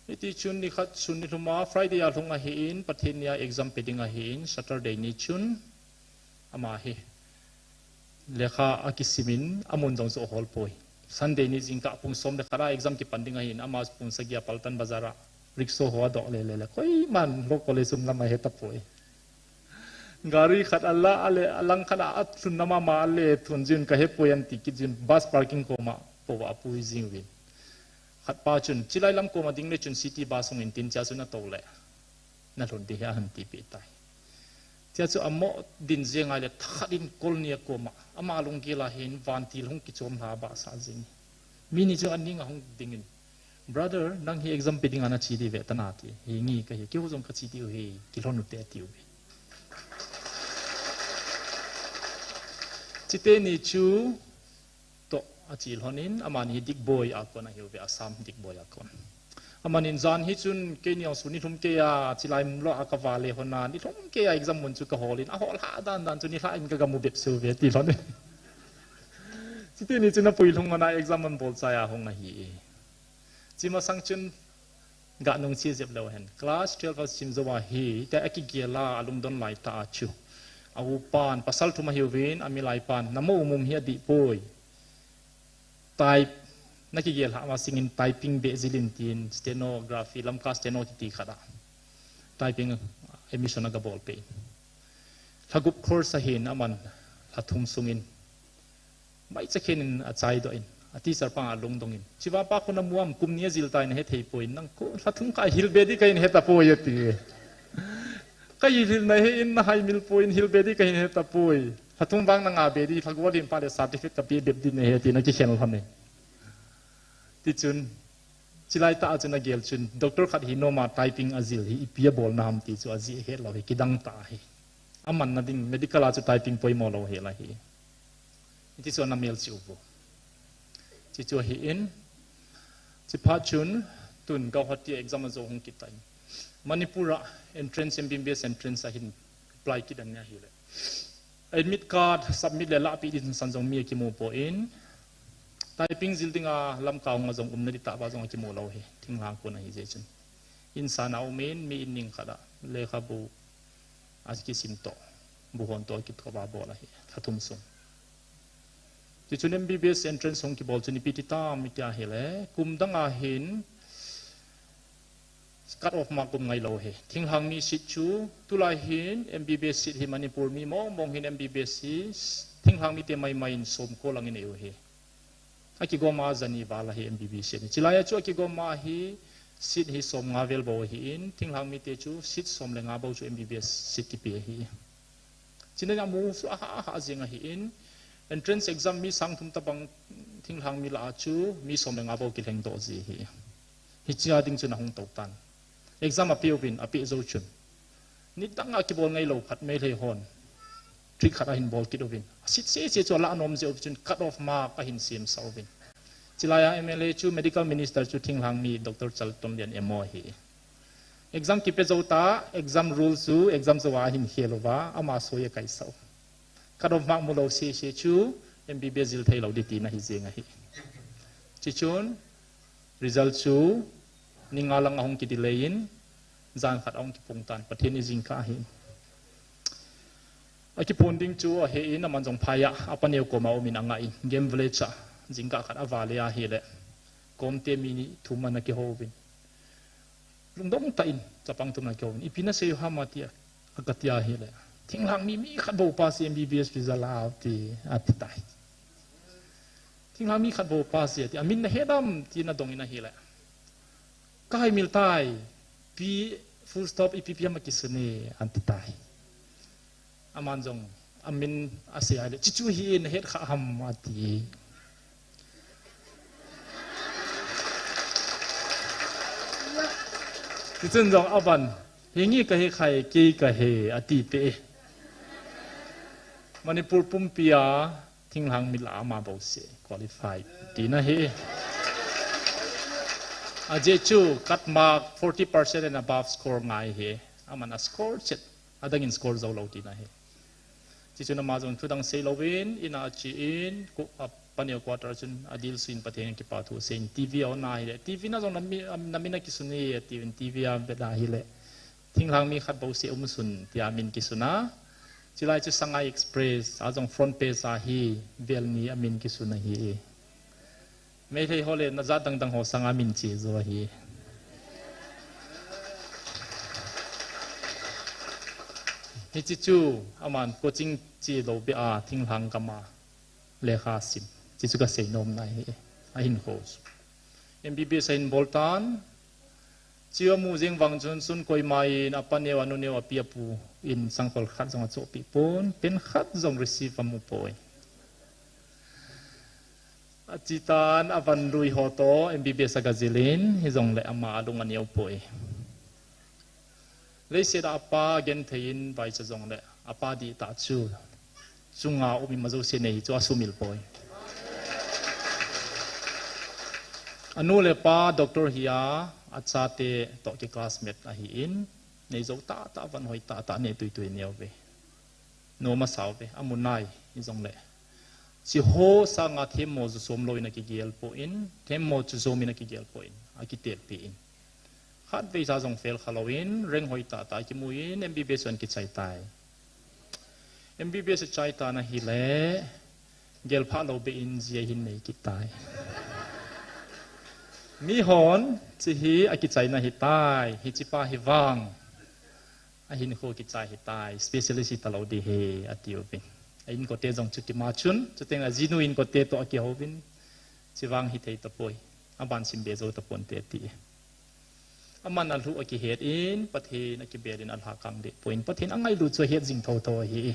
Hitichun nikhat chun nilhum a, Friday a lhung ahin, Pathen nia exam pe ding ahin, Saturday ni chun ama hi lekha akisimin, amun jong chu ahol poi. Sunday ni jingkah pung som le khat a exam kipan ding ahin, ama pung sagi a Paltan Bazar a rickshaw ho adoh le le le, koiman Law College um lam ahe tapoi. Gari khat ala, ale, alang khat a, alhun nama ma ale, thun jin kahepoi anti kit jin, bus parking koma po apui jing uvin. Khatpa chun, chilai lam koma ding le chun city bus hung in tin, chea chun atou le, nalhun ding ahi ahin tipeh tai. Chea chu amo din jeng ahile, thakhat in kol ni a koma, ama lunggel a hin vantil hung kichom lha bahsah jing. Mi ni chu aning ahung dingin, Brother, nang hi exam pe dinga nache ding ve tan ati. Hinge kahi, keiho jong kache diu ahi, kilhon ute atiu ve. Chite ni chu toh ache lhon in, amani hi Digboi a kon ahiuve, Assam Digboi a kon. Amanin jan hi chun keini jong chu nilhum keiya, chilai mun lou a kavale lhon a, nilhum keiya exam mun chu kahol in, ahol lha dan dan chu nilhah in kagamu bep seuve ati lhon in. Chite ni chun apui lhung lhon a exam abolchai a hung ahi. Chi masang chun, Ga nung chi jep leu hen. Class twelve a sim jou ahi, tia akigel a, alungdon lai tah a chu, a upan, pasal thum ahiuvin, amilai pan, namo um um hi adih poi. Type, nakigel hama singin typing beh jilin tin, stenography, Lamka steno kiti khat a. Typing admission agabol peh in. Lha gup course ahin aman lha thum sungin maicha khen in achaidoh in, a teacher pa alungdong in, "Chiva pa khun amu am, kum ni ajil tai, nahe thei poi, nang ko lha thum kahil be di kahin he tapoi," ati. "Kahil hil nahe in, nahaimil poi, hil be di kahin he tapoi. Lha thum vang nanga be di, lha gup lhin phat le certificate kape bep di nahe," atin akikhen lhon e. Tichun, chilai tah a chun agel chun, doctor khat hi nom a typing ajil hi ipi abolna ham ti chu ajeh ahet lou hi, kidang tah ahi. Amanna ding medical a chu typing poimo lou hel ahi. Hiti chu ana melchih uvo. Hichu ahin, chuphat chun, tun Guwahati a exam ajo hung kit tan, Manipur a entrance, M B B S entrance ahin apply kit dan ahile, admit card submit le lahpeh ding san jong mi akimu poi. Typing jil dinga Lamka hung a jong umna di tah ba jong akimu lou hi, thinglhang kon ahi jeh chun. Insan a um in, mi in ning khat a lekhabu akisim toh, buhon toh akithoa bol ahi, lha thum sung. Tichun M B B S entrance hung kibol chun ipi ti tam iti ahile, kum dang ahin cut off mark um ngai lou hi. Thinglhang mi seat chu, tulai hin M B B S seat hi Manipur mi mong mong hin M B B S hi thinglhang mite maimai in somko lang in ei u hi. Akigom a jani val ahi M B B S seat hi. Chilai a chu akigom a hi seat hi somnga vel bou ahin, thinglhang mite chu seat som le nga bou chu M B B S seat kipe ahi. China amu chu aha aha jeng ahin, entrance exam mi sang thum tabang thinglhang mi lah a chu mi som le nga bou kilhengdoh ji hi. Hichea ding chun ahung tou tan. Exam ape uvin, ape jou chun, nidang a kibol ngai lou phat Meitei hon trick khat ahin bol kit uvin, a seat sese chu alah nom jeh uvin chun cut off mark ahin semsah uvin. Chilai a M L A chu, medical minister chu thinglhang mi Doctor Chaltonlian M O ahi. Exam kipe jou ta, exam rule chu exam jou a ahin khel uva, ama soi akaisah u. Cut off mark mu lou sese chu M B B S jil thei lou di tina ahi jeng ahi. Chuchun result chu ni nga lang ahung kidelay in, jan khat ahung kipung tan, Pathen in jingkah ahin. Akipon ding chu ahe in, aman jong phai a, apa neo koma um in angah in, Game Village a jingkah khat avale ahile, Komte mi ni thum ana kihou vin, lungdong tah in chapang thum ana kihou vin, "Ipi nasei u ham?" ati a, ati ahile, "Thinglhang mi, mi khat bou pass e, M B B S result a," ati, ati tai. "Thinglhang mi khat bou pass e," ati, "Amin nahet am?" tin adong in ahile, "Kahaimil tai, P full stop ipi ipi ham akisun e," ati tai. Aman jong amin asei ahile, "Chuchu hi nahet kha ham?" ati. Tichun jong aban, "Hinge kahe khai, kei kahe," ati peh e. Manipur pumpi a thinglhang mi lah a ama bouseh qualify tina ahi. Ajeh chu cut mark forty percent and above score ngai ahi. Aman ascore chet, adang in score jou lou tina ahi. Chuchun ama jong thudang sei louvin, in a ache in, ko, apa neo quarter chun adilsu in Pathen in kipa thu asei in, T V a on ahile, T V na jong namin, namin akisun e, ati uvin, T V a avet ahile, "Thinglhang mi khat bouseh umsun," tia amin kisun a. Chulai chu Sangai Express a jong front page a hi vel ni amin kisun ahi. Meitei ho le najat dang dang ho sanga min che jo ahi. Hiche chu aman coaching che lou beh a thinglhang gam a lekha sim. Hiche chu kasei nom na ahi. Ahin ho chu. M B B S ahin bol tan. Chu amu jing vang chun, chun koima in apa neo, anu neo, api apu in sangkhol khat jong achohpeh pon, pen khat jong receive amu poi. Ache tan, avan lui ho toh M B B S aga jil in, hijongle ama alung aneo poi. Leiset a apa genthei in vaicha jongle, apa dihtah chu chunga um ima jouse nei chu asumil poi. Anu le apa doctor hi a, achate toh ki classmate ahin, nei jou tahtah, van hoi tahtah, nei tuitui neo uve. Nom asa uve, amu nai hijongle, hiche ho sanga themmo chu som lou in akigel poi, themmo chu jom in akigel poi, akitelpi in. Khatvei cha jong fail kha lou in, rank hoi tahtah kimu in, M B B S chu ana kichai tai. M B B S achai tan ahile, gelphah lou beh in ji ahin nei kit tai. Mihon, hiche hi akichaina ahitai, hiche pa hi vang Ahin kho kichai hitai, specialist hi talou di he, ati uvin. A inkote jong chu kima chun, chuteng a jinu inkote toh akihouvin, chivang hithei tapoi, aban sim be jou taponte ati. Aman alhu akihet in, Pathen akibel in alha kang deh poi, Pathen angailu chu ahet jing thotho ahi.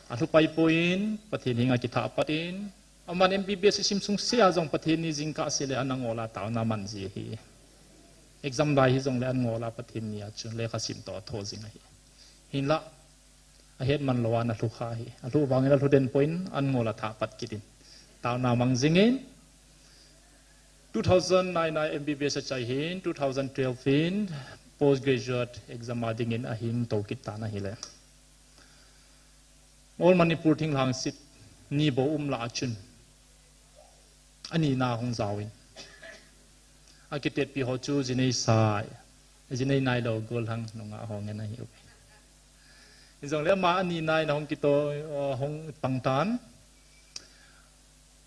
Alhu pai poi, Pathen henga kitha pat in, aman M B B S sim sung sea jong Pathen ni jingkah sele ana ngol a taona man ji ahi. Exam lai hijongle an ngol a Pathen ni a chun lekha sim toh atho jing ahi. Hinlah, ahet man lou a ana lhu kha ahi. Alhu vangin alhu den poi, an ngol a tha pat kit in. Taona mang jingin, two thousand nine a M B B S achai hin, two thousand twelve in postgraduate exam a dingin ahin tou kit tan ahile. All Manipur thinglhang seat ni bou um lah a chun, anina hung jaovin. Akitetpi ho chu jinei sai, jinei nailou gollhang nungah ho ngen ahiuve. Hijongle ama anina in ahung kito, uh, hung pang tan.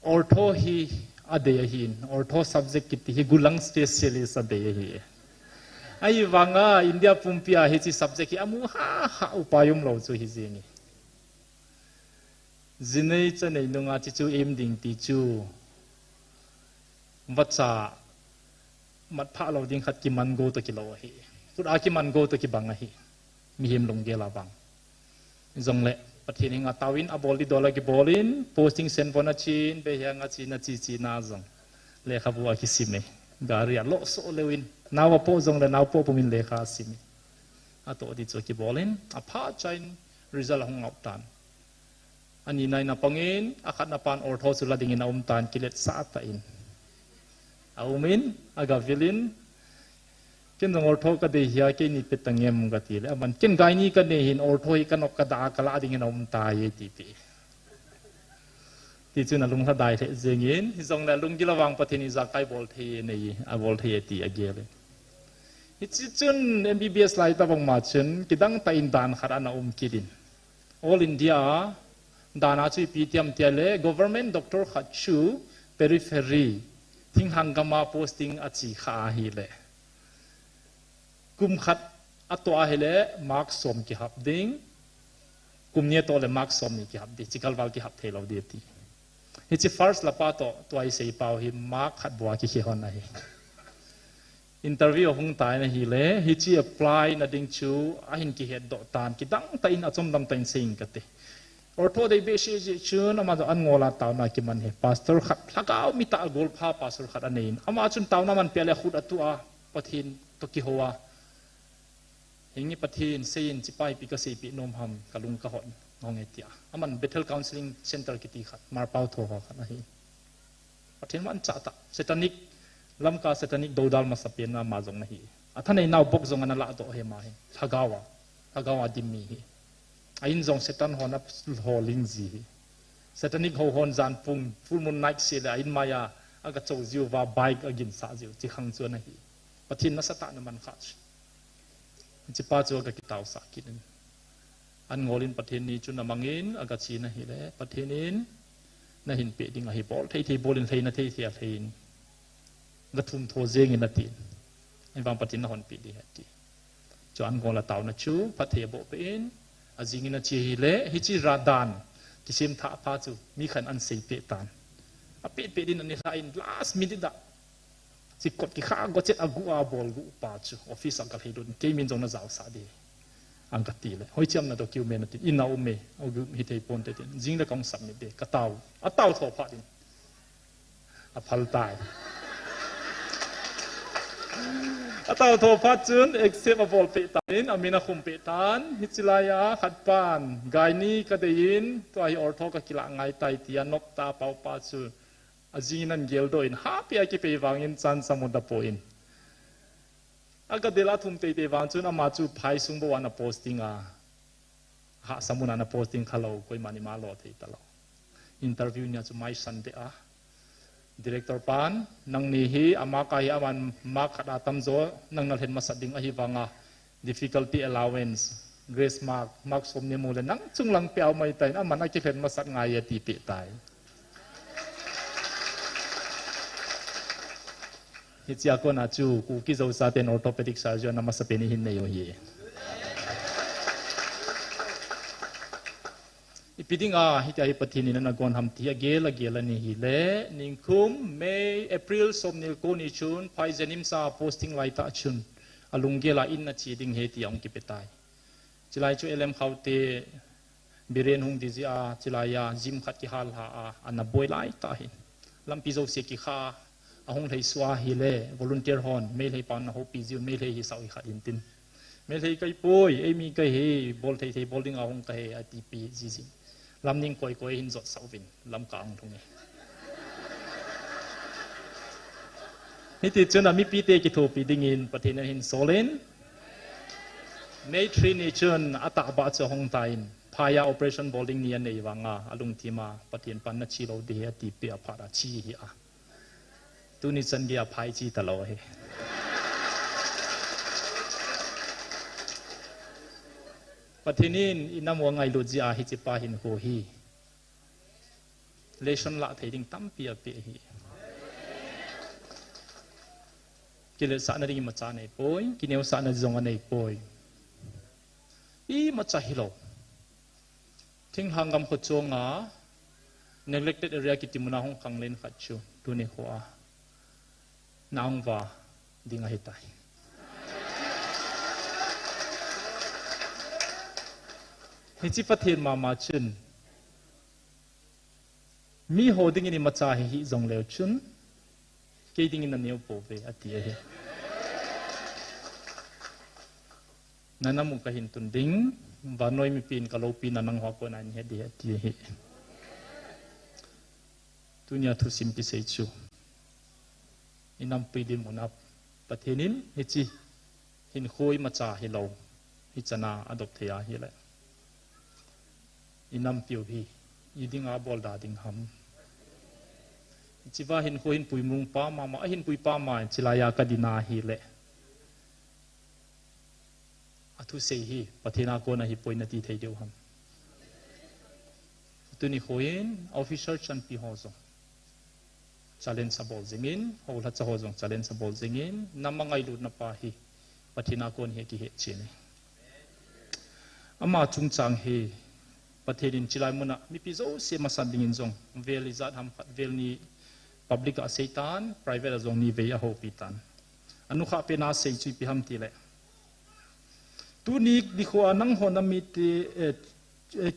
Ortho hi adei ahin, ortho subject kiti hi gulang specialist adei ahi. Ahivanga India pumpi a hiche subject hi amu hahsa upa umlou chu hi jenge. Jinei chanei nunga hiche chu im ding ti chu vacha mat phah lou ding khat kiman go toh kilou ahi. Khut a kiman go toh kibang ahi. Mihem lunggel a vang. Jongle, Pathen henga taovin abol di dol a kibol in, posting Senvon a chin, Behiang a chin, achi chi na jong. Lekhabu akisim e. Gari a lohsoh leu in, nao apoh jongle, nao poh pumin lekha asim e. Atoh di chu akibol in, aphat chain result ahung out tan. Anina in apangin, akhatna pan ortho chu la dingin aum tan kiletsah tah in. Aumin, agavil in, ken jong ortho kadei hia, keini pe tangem katile, aman ken gynae kanei hin ortho hi kanop kada a kala dingin aum tai e tipi. Tichun alung lhadai lheh jengin, hijongle lunggil a vang Pathen in ijakai bol thei e nei, abol thei e ti agel e. Hiche chun M B B S lai tobang ma chun, kidang tah in dan khat ana um kit in. All India a dan a chu ipi tiam tile, government doctor khat chu periphery, thinglhang gam a posting achi kha ahile, kum khat atoh ahile, mark som kihap ding, kum ni atoh le mark som ni kihap ding, chikal val kihap thei lou ding ati. Hiche first lapa toh, tua isei pau hi mark khat bou a kikhe hon ahi. Interview ahung tai ahile, hiche apply na ding chu ahin kihet doh tan, kidang tah in achom dam tah in sei ing kate. Ortho dei behseh jeh chun, ama jong an ngol a taona kiman e. Pastor khat, lhagao mi tah a golpha pastor khat anei in. Ama chun taona man peh le khut atu a, Pathen toh kihou a. Hinge Pathen, sei in, hichepa ipi kaseipeh nom ham, kalung kahot nge tia. Aman Bethel Counseling Center kiti khat, Marpao tho ho khat ahi. Pathen manchah tah, satanic, Lamka satanic doudal masapen ama jong ahi. Athanei nau bok jong ana ladoh e ama hi. Lhagao a, lhagao a dim mi ahi. A in jong Satan hon aho ling ji ahi. Satanic ho hon jan pung, full moon night seh le a in maiya, aga chou jiu va bike agin sah jiu, hiche khang chu ana hi. Pathen nasatah na man kha chu. Hichepa chu aga kitaosah kit in. An ngol in Pathen ni chu ana mang in, aga che in ahile, Pathen in, nahin peh ding ahi bol thei thei bol in, lhei na thei thei a lhei in. Ga thum tho jeng in ati. Ahivang Pathen in nahon peh ding ahi ati. Chu an ngol a taona chu, phatthei aboh peh in, ajing in ache ahile, hiche ra dan, kisem thah pa chu, mi khat in ana seipeh tan. Apeh peh din ana lha in last minute a, hiche kot kikha go chet a gu a bol gu pa chu, office a kalhei lut in, kei min jong ana jaosah ding. An kati le, hoiche ham na document atin, in a um e, agu hithei ponte tin, jing le kahung submit ding, katao, atao tho phat in. Aphal tai. Atao tho phat chun accept abol peh tan, amin akhum peh tan. Hiche lai a khat pan, gynae kadei in, tua hi ortho kakilah ngai tai tia nop tah a pao pa chu. Ajing in ana geldoh in, hahpeh a kipei vangin chance amu tapon. Aga del a thum teitei vang chun ama chu phai sung bou a ana posting a. Hahsa mun a ana posting khalou, koiman ima lo thei talou. Interview nia chu maisan beh a. Director pan, nangni hi, ama ka hi aman mark khat a tamjo, nang nalhen masat ding ahivanga, difficulty allowance, grace mark, mark som ni mu le nang chunglang peh a um ahitai, aman akilhen masat ngai e atipeh tai. Hichea kona chu, Kuki Zo chaten orthopedic surgeon amasapen ihin nei u ahi. Ipi dinga hitia hi Pathen in ana gon ham ti hi agel agel ani hile, ningkum May, April somni le ko ni chun phai Jenimsa posting laitah chun alunggel a in ache ding ahi ti ahung kipe tai. Chulai chu L M Khaute Biren hung di jeh a, chulai a gym khat kihal lha a, ana boi laitah hin. Lampi jouse kikha a, ahung lhei sua hile, volunteer hon, Meitei pan ana houpi jiu, Meitei hisah u hi khat hin tin. Meitei kahi poi, eimi kahi, bol thei thei bol dinga hung kahi, atipi jiji. Lamning koi koi hin jot sah uvin, Lamka ahung lhung e. Hiti chun amipite kithopi dingin Pathen in ahin sol in, May three ni chun atahbeh chu ahung tan, phai a operation bol ding ni anei vanga, alungthim a, Pathen pan nache lou ding ahi atipeh a phat a che ahi a. Tuni chan geiya phai che talou ahi. Pathen in inam u angailut jeh a hichepa hinkho hi lesson lah thei ding tampi apeh ahi. Kiletsahna ding imacha anei poi, kineosahna jong anei poi. Imacha hilou. Thinglhang gam kho chunga neglected area kiti muna hung khanglen khat chu tuni nikho a nahung va ding ahitai. Hiche Pathen mama chun, miho dingin imacha hi hih jongleu chun, kei dingin naneo pouve, ati ahi. Nanam u kahin tun ding, vannoi mipin kaloupina nangho a kona nahet ding ahi, ati ahi. Tunia thusim kisei chu, inampi dinmun a Pathen in hiche hinkho imacha hilou, hichana adop thei ahile, inampiu hi idinga bolda ding ham? Hichea hinkho hinpui mong pa mama, ahinpui pa ma, chulaiya kadin ahile, athusei hi Pathen a kona ahipoi nati thei diu ham? Tuni nikho in officer chanpi ho jong challenge abol jingin, houlhacha ho jong challenge abol jingin, nam angailutna pa hi Pathen a kon ahi kihe cheh e. Ama chungchang hi Pathen in chulai muna mipi jouse masat dingin jong vel ijat ham khat vel ni public a aseitan, private a jong nivei ahoupi tan. Anukhah pena asei chu ipi ham tile, tuni nikho a nangho nam mite, eh, eh,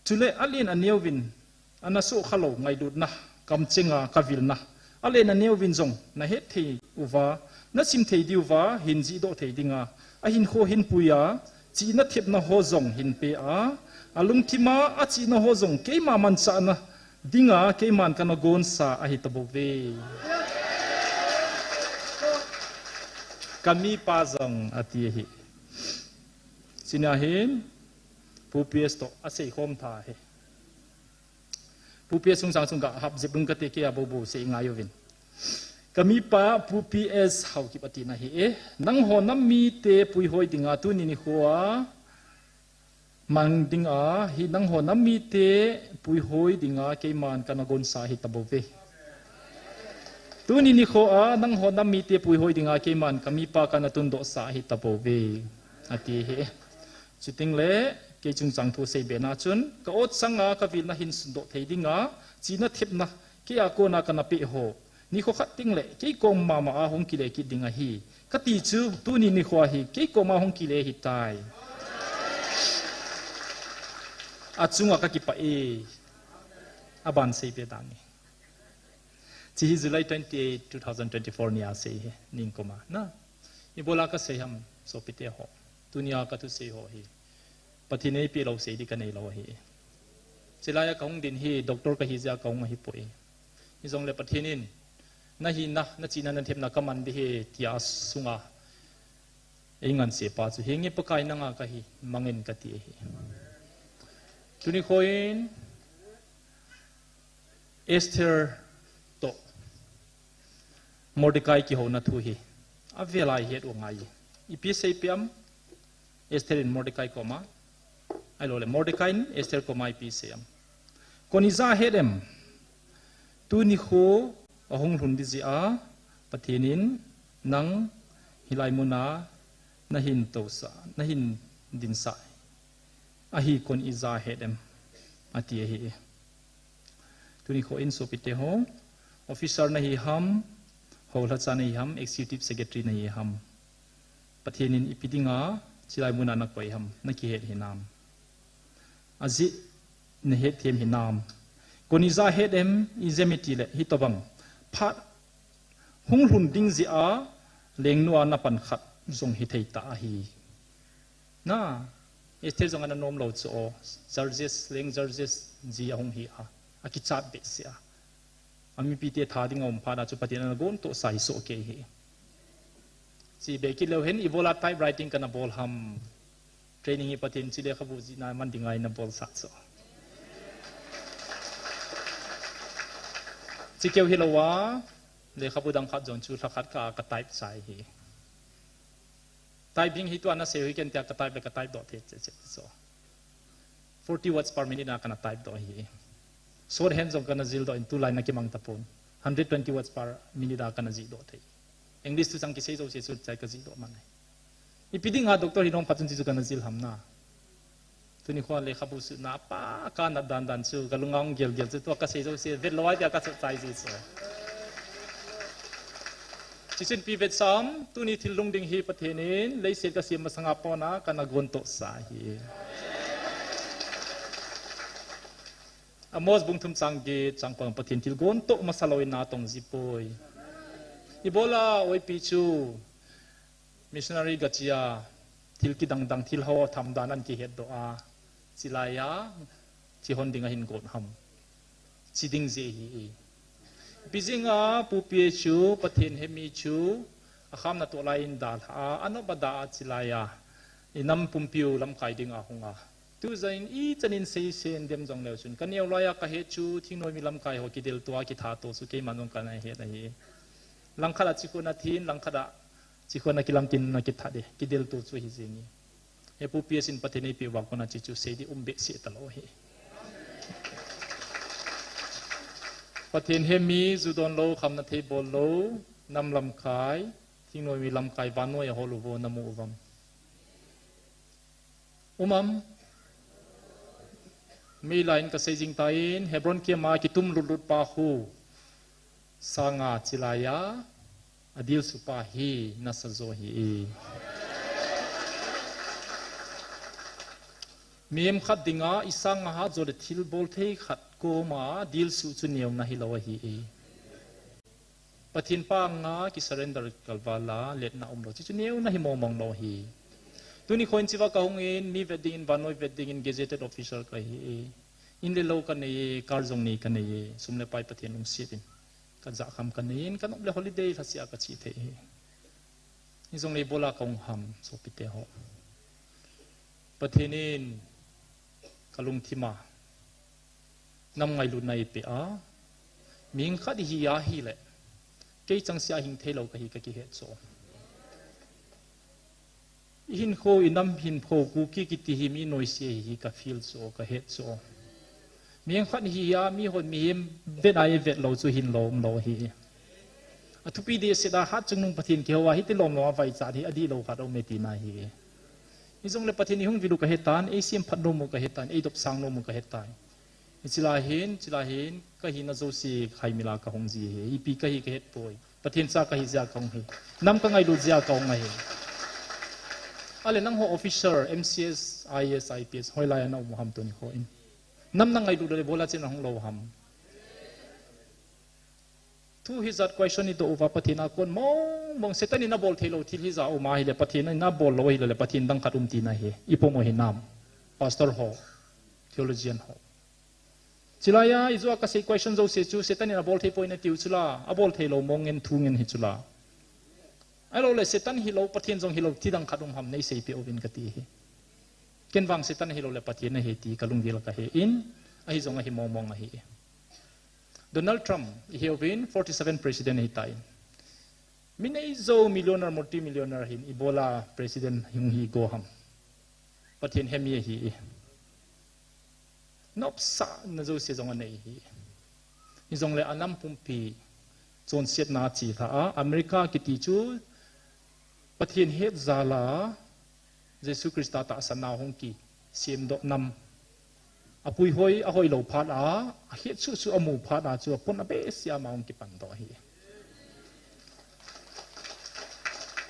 chule alen aneovin, ana sohkhalou ngailutna, kamchenga kavilna, alen aneovin jong nahet thei uva, nasim thei diuva hin jihdoh thei dinga, ahinkho hinpuiya, chihna thepna ho jong hinpea, alungthima achihna ho jong keima manchahna dinga keiman kana gonsa ahitabouve. Kamipa jong ati ahi. Chunia hin Pu P S toh aseikhom tha ahi. Pu P S chungchang chun gahap jep ding kate, keia boubou sei ngai uvin. Kamipa Pu P S Haokip atina ahi e. Nangho nam mite puihoi dinga tuni nikhoa mang dinga hi, nangho nam mite puihoi dinga keiman kana gonsa ahitabouve. Tuni nikhoa nangho nam mite puihoi dinga keiman kamipa kana tundohsa ahitabouve, ati ahi. Chutengle kei chungchang thu seibena chun, ka-ot sanga kavilna hin sundoh thei dinga chihna thepna keia kona kana peh ho, nikho khat tengle kei kom mama a hung kile kit ding ahi kati chu, tuni nikhoa hi kei koma hung kile ahitai. Achunga kakipah e. Aban seibe tange. Hiche hi July twenty-eight, two thousand twenty-four nia sei ahi, ningkoma na. Ibola kasei ham sopite ho? Tunia kathusei ho hi Pathen in eipeh lou sei ding kaneilou ahi. Chulaiya kahung din hi doctor kahi jeh a kahung ahipoi. Hijongle Pathen in nahina, nachihna, nathepna kaman ding ahi tia asunga einganseipa chu, henge Pakai nanga kahi, mangin kati ahi. Tuni nikhoin Esther toh Mordecai kihouna thu hi avela ihet u angai. Ipi seipeh am? Esther in Mordecai koma, ahiloule Mordecai in Esther koma ipi sei am? Kon ija het em? Tuni nikho ahung lhun ding jeh a Pathen in nang hilai muna nahin tousah, nahin dinsah ahi, kon ija het em? Ati ahi. Tuni kho in sopite ho, officer nahi ham, houlhacha nahi ham, executive secretary nahi ham. Pathen in ipi dinga chilai muna nakoi ham, nakihet hinam. Ajeh nahet them hinam. Koni ja het em, ijeh iti le hitobang phat hung lhun ding jeh a lengnu a napan khat jong hithei ta ahi. Na, Esther jong ana nom lou chu o, Xerxes, leng Xerxes ji ahung hi a, akichat behseh a. Amipite tha ding aum phat a chu Pathen in ana gontohsa hi soh kei hi. Chi be kit leu hen, ibola typewriting kana bol ham. Training hi Pathen chi lekhabu jihna man dinga ina bolsah chu. Chi keu hilou a, lekhabu dang khat jong chu lha khat ka, ka type chai hi. Type ding hi tua nasei u hi ken tia ka type le ka type doh thei che che chu. Forty words per minute a kana type doh hi. Shorthand jong kana jil doh in tulai na kimang tapon. Hundred twenty words per minute a kana jih doh thei. English thuchang kisei jouse chu chai ka jih doh man ahi. Ipi dinga doctor hi nom khat chun chi chu kana jil ham na. Tuni kho lekhabu sutna pa ka nat dan dan chu ka lunga hung gel gel chu tua kasei jouse vet lou a tia ka chot chai ji chu. Chichun pi vetsam, tuni thil lhung ding hi Pathen in leiset kasem masanga pona kana gontohsa hi. Amos bung thum chang get chang pang, Pathen thil gontoh masa lou in natong ji poi. Ibola oipi chu missionary gachia thil kidang dang thil ho tham dan an kihet doh a, chilai a chi hon ding ahin got ham. Chi ding jeh hi. Ipi jeh a Pu Pi chu Pathen hemi chu akham natoh lai in dalha a, anop a da a chilai a, inam pumpiu lamkai ding a hung a. Tujan in ichan in seisen dem jong leu chun, kaneo lai a kahet chu, thingnoimi lamkai ho kidelto a kithato chu, keiman jong kana het ahi. Langkhat a chikhun athin, langkhat a chikhun akilamtin na kithat e, kidelto chu hi jing e. He Pu Pi sin Pathen eipeh uva kona chi chu sei ding um behseh talou ahi. Pathen hemi, ju don lou, khamna thei bol lou, nam lamkai, thingnoimi lamkai, vannoi a hol u vo namu uvam. Um am? Meilai in kasei jing tan, Hebron kiam a kitum lut lut pa khu, sanga chilai a adilsu pa hi nasa jo hi e. Mihem khat dinga isanga hat jo le thilbol thei khat koma dilsu chu neona hilou ahi e. Pathen panga kisurrender kalval a letna umlou. Chuchu neona hi mong mong lou hi. Tuni kho in chiva kahung in, mi vet dingin, vannoi vet dingin, gazetted officer kahi e. In le lou kanei e, car jong nei kanei e, sum le pai Pathen lungset in. Kajah kham kanei in, kanop le holiday lhasia kache thei hi. Hijongle ibola kahung ham, sopite ho. Pathen in kalungthim a nam ngailutna eipeh a, mihing khat ihi ahile, kei changseh a hing theilou kahi kakihet chu. Ihinkho, inam hinkho, Kuki kiti hi mi noise ahi hi kafeel chu, kahet chu. Mihing khat ihi a, mihon mihem vet a eivet lou chu hinlou umlou ahi. Athupi dehset a hatchungnung Pathen kihou a hiti lom lom a vaichat hi adihlou khat aume tina ahi. Hijongle Pathen ihung vil u kahetan, eisemphat nom u kahetan, eidopsang nom u kahetan. Hiche lai hin, hiche lai hin, kahina jouse khaimil a kahung ji ahi, ipi kahi kahetpoi. Pathen cha kahi jeh a kahung ahi. Nam kangailut jeh a kahung ahi. Ale nangho officer, M C S, I A S, I P S, hoilai a naum u ham tuni kho in. Nam nangailut le ibola chen nahung lou ham. Thu hijat question idoh uva Pathen a kon mong mong, Satan in abol theilou thil hijat um ahile, Pathen in abol lou ahile, Pathen dang khat um tina ahi, ipom u hinam? Pastor ho, theologian ho. Chulai a, ijou a kasei question jouse chu, Satan in abol theipoi natiu chula, abol theilou mong ngen thu ngen hi chula. Ahiloule Satan hilou, Pathen jong hilou, thil dang khat um ham neiseipeh uvin kati ahi. Ken vang Satan hilou le Pathen ahi ti kalungdil a kahe in, ahi jong ahi mong mong ahi. Donald Trump, iheuvin, forty seven president ahitan. Mi neijou millionaire, multi millionaire hin, ibola president hung hi go ham? Pathen hemi ahi. Nopsahna jouse jong anei ahi. Hijongle anam pumpi chonsetna chelha a, America kiti chu Pathen het jal a, Jesu Christa tahsanna hung kisemdoh nam. Apui hoi, ahoi lou phat a, ahet chu chu amu phat a chu apon abeh sia ama hung kipan doh ahi.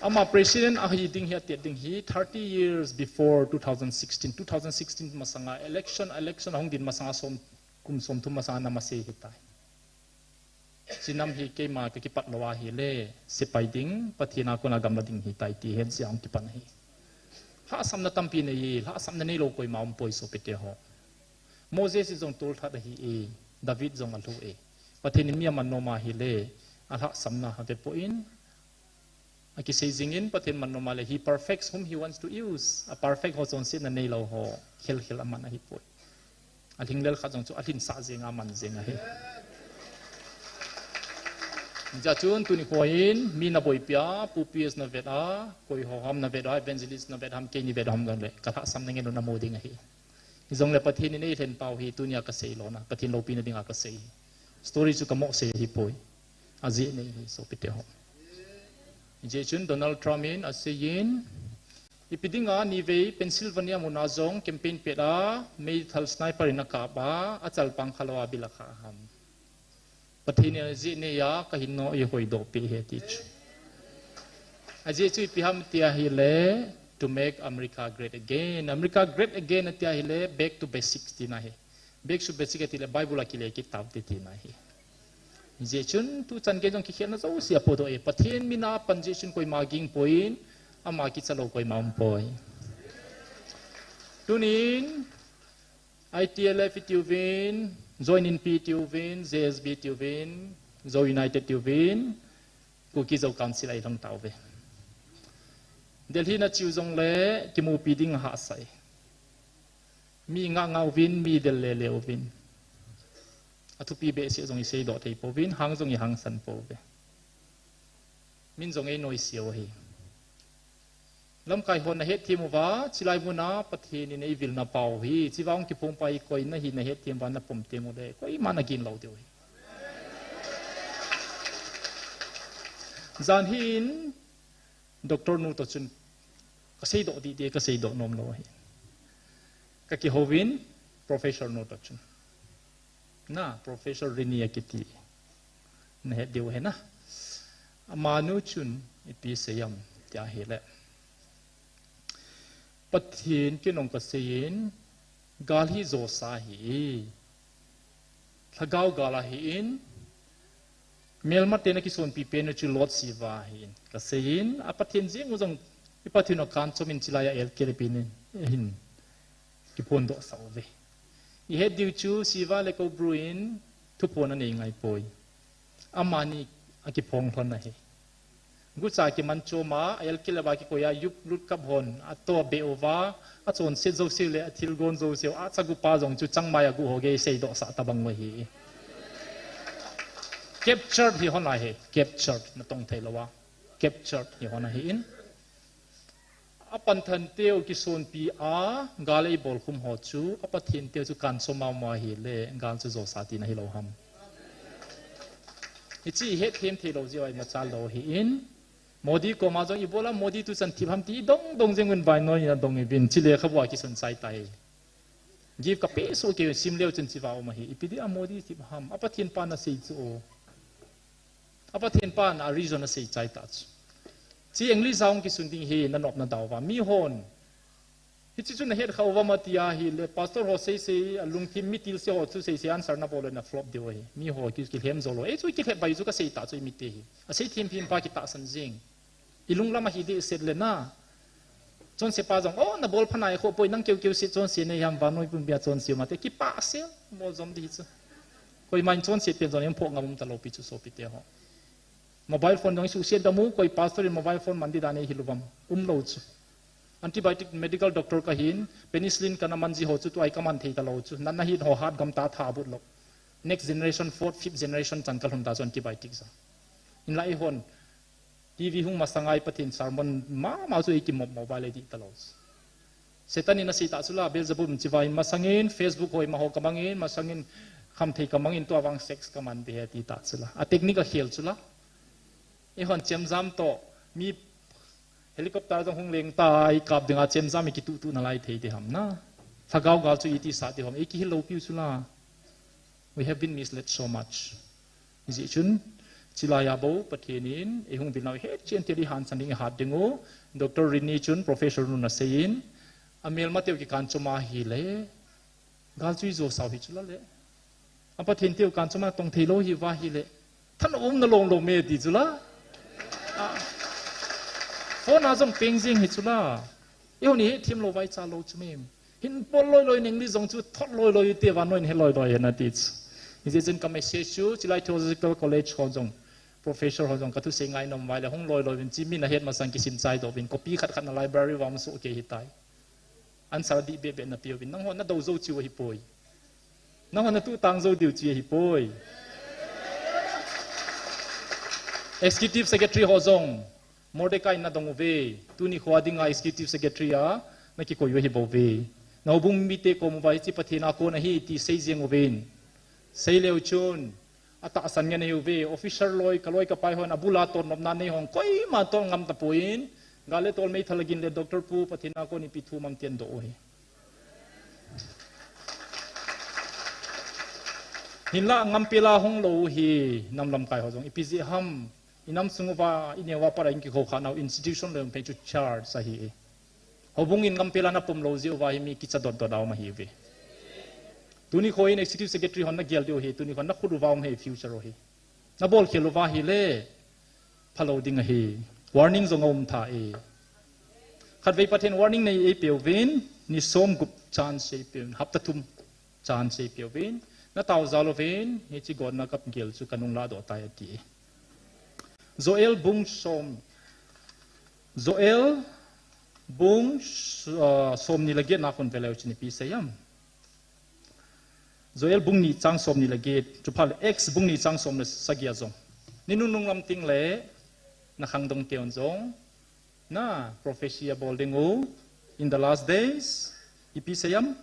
Ama president ahi ding hi, atet ding hi, thirty years before two thousand sixteen, two thousand sixteen masanga election, election ahung din masanga som, kum som thum masanga na masei hitai. Chinam hi keima kakipat lou ahile, sepai ding, Pathen a kona gamla ding hitai ti het jeh a hung kipan ahi. Lhahsamna tampi nei, lhahsamna neilou koima umpoi sopite ho. Moses jong tolthat ahi e, David jong alhu e. Pathen in mi aman nom ahile, alhahsamna avepoi, akisei jingin Pathen man nom ahile, he perfects whom he wants to use. A perfect ho chonsetna neilou ho, khel khel aman ahipoi. Alhinglel khat jong chu alhinsah jeng a man jeng ahi. Hijeh chun tuni khoin mi naboipi a, Pu P S navet a, koi ho ham navet a, evangelist navet ham, keini vet ham jongle, kalhahsamna ngen u namu ding ahi. Hijongle Pathen in eilhen pau hi tunia kasei lona, Pathen loupina dinga kasei hi. Story chu kamoh sei ahipoi. Ajeh nei hi sopite ho. Hijeh chun Donald Trump in aseiyin, ipi dinga nivei Pennsylvania muna jong campaign pet a meithal sniper in akap a, achalpang khalou a bill akha ham. Pathen in ajeh neiya kahin noh eihoidoh peh ahi ati chu. Ajeh chu ipi ham tia ahile, to make America great again. America great again ati ahile, back to basics tina ahi. Back to basics atile Bible a kile kit taute tina ahi. Hijeh chun tuchan gei jong kikhelna jouse apodoh e. Pathen mina pan jeh chun koima ging poi, ama kichalou koima umpoi. Tunin, I T L F itiuvin, Join Inpi itiuvin, J S B itiuvin, Zo United itiuvin, Kuki Zo Council a ilhung tauve. Delhi nache u jongle kimupi ding ahahsa e. Mi ngah ngah uvin, mi del lele uvin. Athupi behseh jong iseidoh thei pouvin, hang jong ihangsan pouve. Min jong einoise u ahi. Lamkai hon nahetthem uva, chulai muna Pathen in eivilna pau hi, chua hung kiphongpa hi koi nahi nahetthem uva napom teng ule, koiman agin lou diu ahi. Jan hin, Doctor nu toh chun, kaseidoh dih dih, kaseidoh nom lou ahi. Kakihouvin, Professor nu toh chun. Na, Professor Rini akiti. Nahet diu ahi na. Amanu chun, ipi asei em, tia ahile. Pathen kin jong kaseiyin, gal hi josa ahi. Lhagao gal ahin, melmate nakisonpi pen u chu Lord Shiva ahin. Kaseiyin, a Pathen jeng u jong, i Pathen u kanchomin chulai a L K L P in, ahin. Kiphondohsah uve. Ihet diu chu Shiva le Cobra in thuphon anei ngai poi. Amani akiphong lhon ahi. Gucha kiman choma, L K L P a kikoi a, yup lut kap hon, atoh beh uva, achonset jouseu le athilgon jouseu, achagupa jong chu changmai a gu ho gei seidohsah tabang u ahi. Captured hi hon ahi, captured natong thei lou a. Captured hi hon ahin. Apanthan teu kisonpi a, gal eibol khum ho chu, a Pathen teu chu kancho mama ahile, gal chu josa tina hilou ham. Hiche ihetthem thei lou jeh a imachal lou ahin. Modi koma jong ibola Modi tuchan thip ham ti idong dong jeng un vainoi in adong uvin, chule khabua kisun chai tai. Gift kapeh soh kei sim leu chun chua um ahi. Ipi dia Modi thip ham. A Pathen pa nasei chu o. A Pathen pan a reason asei chai ta chu. Chi English a hung kisun ding hi nanop nadau va. Mi hon. Hiche chu nahet kha uvam ati ahile, pastor ho seisei, alungthim mi tilse ho chu seisei answer nabol le na flop diu ahi. Mi ho ki, kilhem jou lou. Ei chu kilhem bai chu kasei ta chu imite hi. Asei thim phim pa kitahsan jing. Ilunglam ahi dehset le na. Chonse pa jong, oh, nabol pha nai kho poi, nang keu keu se chonse nei ham, vannoi pumpi a chonse um ate, kipah se, bol jom di chu. Koiman chonse pen jong, em pho ngam um talou pi chu sopite ho. Mobile phone jong isuhset dam u, koi pastor in mobile phone man di dan ei hil uvam, umlou chu. Antibiotic medical doctor kahin, penicillin kana man ji ho chu, tua hi kaman thei talou chu, natna hit ho hat gam ta tha but lou. Next generation, fourth, fifth generation chan kalhun ta chu antibiotic jong. Hinla eihon, T V hung masanga i Pathen sermon mama chu eiki mo-, mobile eidih talou chu. Satan in asei ta chu la, Beelzebub in chivai in masangin, Facebook ho ima ho kamangin, masangin khamthei kamangin, tua vang sex kaman ding ahi ati ta chu la. A technique akhel chu la. Eihon chemjam toh, mi helicopter jong hung leng ta, ikap dinga chemjam ikituh tuh nalai thei ding ham na. Lhagao gal chu iti sah ti hom, ei kihil lou piu chu la. We have been misled so much. Hijeh chun, chilai a bou, Pathen in, ei hung vil nau het chen tia di hansan ding i hat ding u, Doctor Rini chun, Professor nun a sei in, a melma teu kikan chom a hile, gal chu i jo sau hi chu la le. A Pathen teu kan chom a tong thei lou hi va hile, than um na lom lom me ti chu la. Ah. Phone a jong peng jing hi chu la. Eiho ni hetthem lou vai cha lou chu mem. Hin bol loi loi ning li jong chu thot loi loi te vannoi in he loi loi na ti chu. Hijeh chun ka message chu, chilai Theological College ho jong, professor ho jong ka thusei ngai nom vai le hung loi loi vin chi min a het masang kisim chai doh vin copy khat khat na library vam so ke hi tai. Answer dih beh beh na piu vin. Nangho na do jou chiu ahi poi. Nangho na tu tang jou diu chi ahi poi. Executive Secretary ho jong, Mordecai na dong uve. Tuni khoa dinga Executive Secretary a, na kikoi u ahi bou ve. Na houbung mite kom uva hichi Pathen a kon ahi ti sei jeng uvin. Sei leu chun, a tahsan ngen ahi uve. Officer loi, ka loi ka pai hon, a bula ton nopna nei hon, koima ton ngam ta poi in. Gal le tol mei thalagin le Doctor Pu Pathen a kon ipi thu mam tien doh u hi. Hinla ngam pela hung lou hi nam lamkai ho jong ipi jeh ham i nam sung uva i neo a para in kikho kha nau institution le um pei chu charge ahi. Houbung in ngam pela na pum lou jeh uva hi mi kicha dot dot dau ma hi ve. Tuni kho in executive secretary hon na gel diu hi, tuni kho na khut uva um hi future u hi. Na bol khel uva hi le phalou ding ahi. Warning jong a um tha e. Khatvei Pathen warning nei ei peuvin, ni som gup chance ei peuvin, hapta thum chance ei peuvin, na tao jal uvin, hichi gonna ka gel chu ka nung la doh tai ati. Joel bung som, Joel bung, ah, som ni le get na khun veleu chun ipi sei am. Joel bung ni chang som ni le get, chuphat le Acts bung ni chang som le sagi a jong. Ni nunung lam ting le, na khangdong teun jong, na prophecy a bol ding u, in the last days, ipi sei am.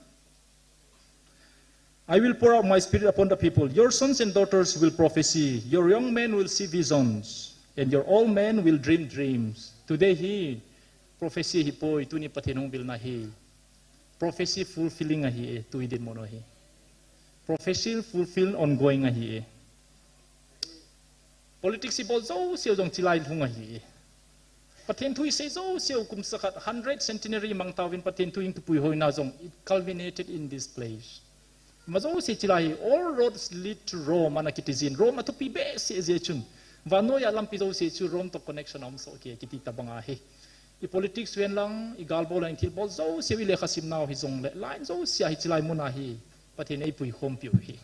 I will pour out my spirit upon the people. Your sons and daughters will prophesy. Your young men will see visions. And your old men will dream dreams. Today hi prophecy hi poi, tuni Pathen hung vilna hi. Prophecy fulfilling ahi e, tui dinmun u hi. Prophecy fulfilled ongoing ahi e. Politics i bol jouse u jong chilai lhung ahi. Pathen thu i sei jouse u kum sakhat hundred centenary mang tauvin Pathen thu i tupui hoina jong it culminated in this place. Ma jouse chilai hi, all roads lead to Rome, ana kiti jin, Rome a thupi behseh jeh chun. Vannoi a lampi jouse chu Rome to connection a um soh kei kiti tabang ahi. I politics ven lang, i gal bol lang, i thil bol jouse u, i lekha sim nau hi jong le, line jouse a hi chilai mun a hi. Pathen in ei pui khompi u hi.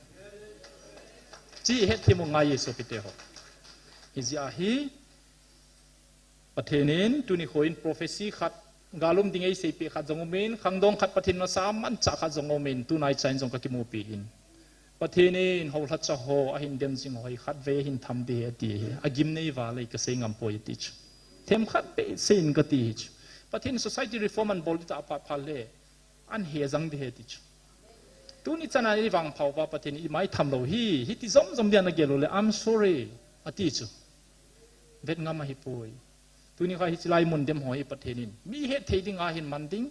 Chi hetthem u ngai e sopite ho. Hijeh a hi, Pathen in tuni kho in prophecy khat, gal um ding ei seipeh khat jong um in, khangdong khat Pathen in asam manchah khat jong um in, tunai chan jong ka kimupi in. Pathen in houlhacha ho ahin dem jing ho hi khatvei ahin tham ding ahi ati hi. Agim nei val e ka sei ngam poi ati chu. Themkhat beh sei in ka ti hi chu. Pathen in society reform ana bol ding tah a phat phat le. Ana he jang ding ahi ti chu. Tuni chan a i vangpha uva Pathen in i mai tham lou hi, hiti jom jom dia na gel u le, I'm sorry, ati chu. Vet ngam ahi poi. Tuni kha hichi lai mun dem ho hi Pathen in mi het thei ding a hin man ding,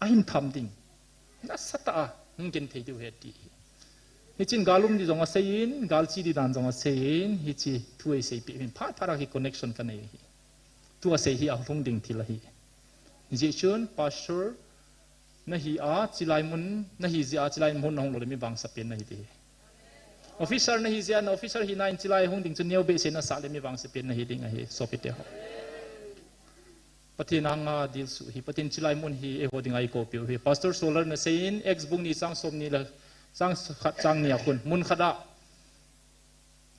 ahin tham ding. Nasatah a, hung gen thei diu ahi ti hi. Hichin gal um ding jong asei in, gal chi ding dan jong asei in, hichi thu ei seipeh hin phat phat a hi connection ka nei hi. Tua sei hi alhung ding thil ahi. Hijeh chun, Pastor, na hi a, chilai mun, na hi jeh a, chilai mun na hung lou le mi vangsa pen na hi ding. Officer na hi jeh a, na officer hina in chilai hung ding chu neo behseh na sah le mi vangsa pen na hi ding ahi, sopite ho. Pathen anga dilsu hi, Pathen chilai mun hi, eiho dinga i kopiu hi. Pastor Solar na sei in, Acts bung ni chang som ni le, chang khat chang ni a khun, mun khat a.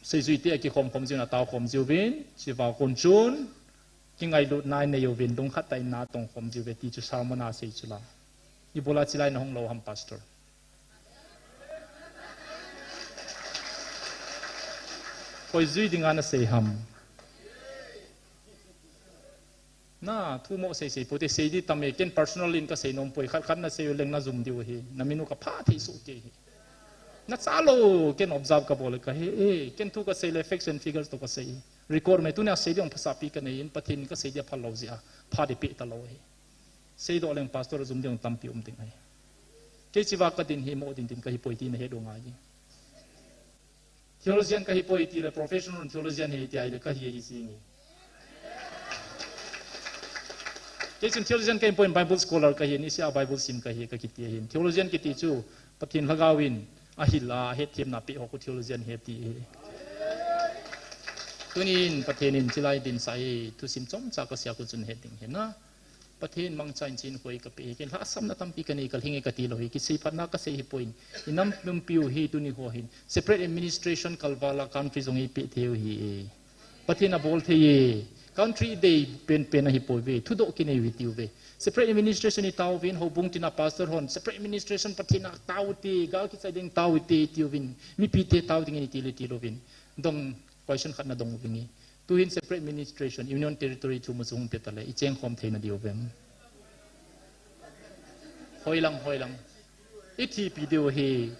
Seijui te a kikhom khom jiu na tao khom jiu vin, chiva kon chun, kingailutna nei u vin, lungkhat tah in na tong khom jiu ve ti chu sermon a sei chu la. I bol a chilai na hung lou ham, Pastor. Koi jui dinga na sei ham. Na, thu mo sei sei, pote sei di tam e, ken personal in ka sei nom poi, khat khat na sei u leng na jum diu hi, na min u ka pha thei soh kei hi. Na cha lou, ken observe ka bol ka he, e, ken thu ka sei le facts and figures to ka sei. Record me, tuni a sei di ong phasa pi ka nei in, Pathen ka sei di a phal lou jeh a, pha di pe ta lou hi. Sei doh leng pastor jum di ong tampi um ding ahi. Hiche va kadin hi mo din din kahi poi ti nahe do ngai. Theologian kahi poi ti le professional theologian hi ti ai le kahi hi sing hi. Kei chun theologian kahi poi, Bible scholar kahi, ni sia Bible sim kahi, kakiti hin. Theologian kiti chu Pathen lhagao in ahil a, hethiam na pe ho khu theologian hi ti hi. Tunin Pathen in chilai din sa hi, thusim chomcha kasia khu chun he ding hi na. Pathen mangcha in chin khoi kape hi, ken lhasam na tampi kanei kalhing e kati lou hi, kisei phat na kasei hi poi. Inam pumpiu hi tuni ho hin. Separate administration kalvala country jong ipe thei u hi e. Pathen abol thei e. Country dei pen pen ahi poi ve. Thudoh kinei u hi tiu ve. Separate administration i tao vin, houbung tina pastor hon. Separate administration Pathen a tao te, gal kichai ding tao te, tiu vin. Mipi te tao ding ni ti le ti lou vin. Dong question khat na dong vin ngi. Tuhin separate administration, Union Territory thu mu chung pe ta le, i cheng khom thei na diu vem. Hoilang, hoilang. I thi pi diu hi.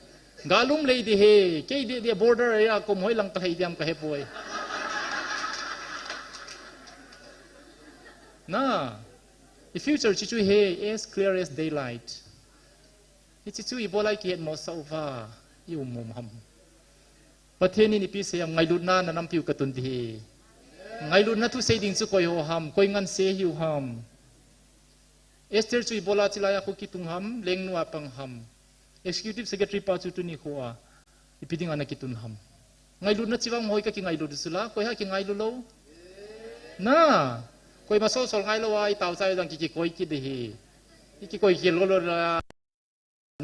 Galum lei di hi. Kei di di border area kom hoilang ka hei diam ka he poi. Na. I future chi chu hi as clear as daylight. Hichi chu ibola i kihet mo sa uva. I um um ham. Pathen in ipi sei ham, ngailutna na nampiu katun di hi. Ngailutna thu sei ding chu koi ho ham, koi ngan sei hiu ham. Esther chu ibola chilai a khu kitung ham, lengnu a pang ham. Executive Secretary pa chu tuni khu a. Ipi ding ana kitun ham. Ngailutna chivang hoi ka kingailut sula, koi ha kingailu lou. Na, koi ma sol sol ngai lou a, i tao chai dang ki kikoi ki di hi. I kikoi ki lou lou la.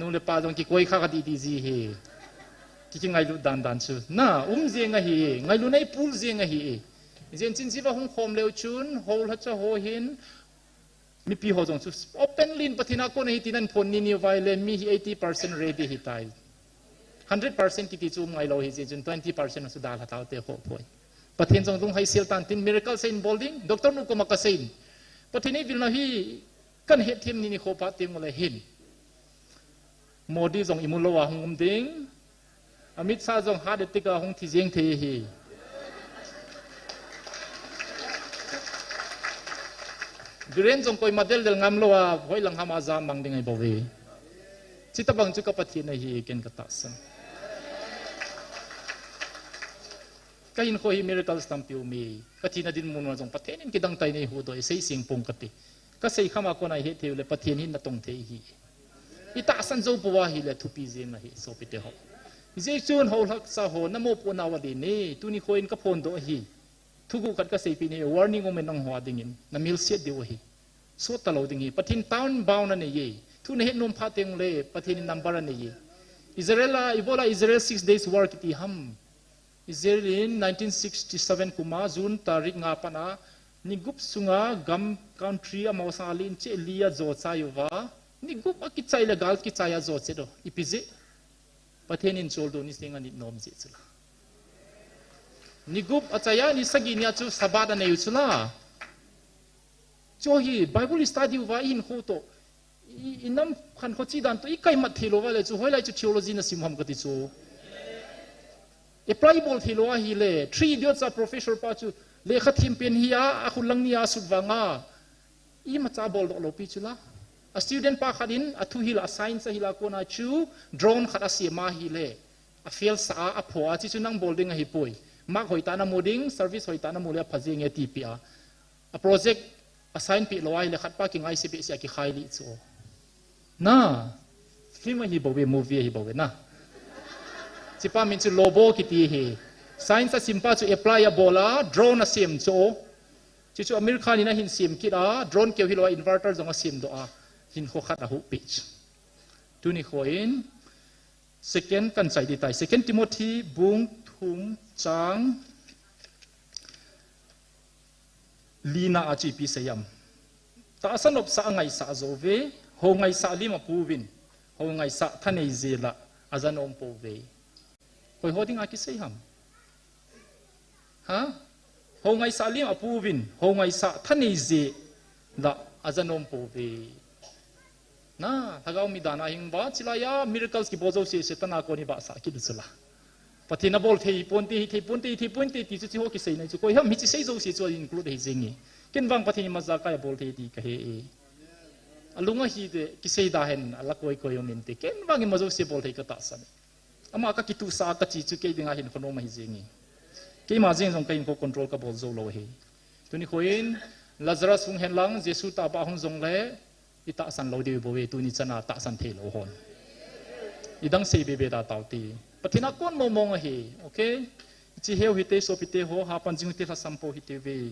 Nu le pa jong kikoi kha kha di di ji hi. Ki kingailut dan dan chu. Na, um jeng ahi. Ngailutna i pul jeng ahi. Jen chin jiva hung khom leu chun, ho lha cha ho hin. Mipi ho jong chu openly in Pathen a kon ahi tinan phon ni ni vai le mi hi eighty percent ready hi tai. Hundred percent kiti chu um ngai lou hi jeng chun twenty percent chu dal ha tao te ho poi. Pathen jong dung hai sel tan tin miracle sei in bol ding. Doctor nu koma ka sei in. Pathen ei vilna hi kan het them ni ni kho pa teng le hin. Modi jong imu lou a hung um ding. Amit Shah jong heart attack a hung thi jeng thei hi. Biren jong koi ma del del ngam lou a, hoi lang ham a jam mang ding ahi bou ve. Chita bang chu ka Pathen ahi ken ka tahsan. Ka hin kho hi miracles tampi um e. Ka thina din mun jong Pathen in kidang tai nei hu doi sei sing pong ka ti. Ka sei khama kona i het thei u le Pathen hin na tong thei hi. I tahsan jou pou ahi le thupi jeng ahi, sopite ho. Hijeh chun ho lhaksa ho, na mopohna uva din e, tuni kho in ka phondoh ahi. Thuguh khat ka seipeh in, warning um e nangho a dingin, na milset diu ahi. Sot talou ding hi, Pathen town bound anei e. Thu na het nom phat teng le, Pathen in number anei e. Israel a, ibola Israel six days war kiti ham. Israel in nineteen sixty-seven kum a June tarik nga pat a, ni gup sunga gam country amaho sanga len cheh li a jo chai uva, ni gup a kichai le gal kichai a jo chet u, ipi jeh? Pathen in choldo ni seng a nit nom jeh chu la. Ni gup a chai a, ni sagi ni a chu Sabbath anei u chu la. Chu hi Bible study uva i hinkho toh, i, i nam khankho chi dan toh i kaimat thei lou va le chu, hoilai chu theology na sim ham ka ti chu. Apply bol thei lou ahi le, Three Idiots a professor pa chu, lekha thiem pen hi a, a khut lang ni a sut vang a, imacha bol doh lou pi chu la. A student pa khat in, a thuhil a science a hil a kona chu, drone khat a sem ahi le, a fail sa a, a pho a, chi chu nang bol ding ahi poi. Mark hoitah na mu ding, service hoitah na mu le a pha jeng e ti pi a. A project a sign peh lou ahi le khat pa kingai se peh se a kikhai li chu. Na, film ahi bou ve, movie ahi bou ve na. Chi pa min chu Lobo kiti hi. Science a sim pa chu apply a bol a, drone a sem chu. Chi chu America in a hin sem kit a, drone keu hi lou a, inverter jong a sem doh a, hinkho khat a huh peh chu. Tuni kho in, Second kan chai di tai. Second Timothy bung thum chang li na a chu ipi sei am. Tahsa nopsa a ngaisah jou ve, hou ngaisah lim a pu vin, hou ngaisah thanei jeh la a ja nom pou ve. Koi ho ding a kisei ham? Ha? Hou ngaisah lim a pu vin, hou ngaisah thanei jeh la a ja nom pou ve. Na, lhagao mi dan a hing va, chilai a miracles kibol jou se se tana koni va sa kit chu la. Pathen a bol thei ponte, hi thei ponte, hi thei ponte ti chu chi ho kisei nai chu. Koi ham hichi sei jou se chu a include hi jeng e. Ken vang Pathen in macha kai a bol thei ti ka he e. Alung ahi de, kisei da hen, ala koi koi um inte. Ken vang ima jouse bol thei katahsan. Ama kakituhsa a kache chu kei dinga hin khonom ahi jenge. Keima jeng jong kahinkho control kabol jou lou ahi. Tuni khoin, Lazarus hung hen lang, Jesu tahbeh hung jongle, itahsan lou diu bou ve, tuni chana tahsan thei lou hon. Idang sei bebe da taute. Pathen a kon mong mong ahi, okay? Chi heu hite, sopite ho, hapan jing hite, lhasam pou hite ve.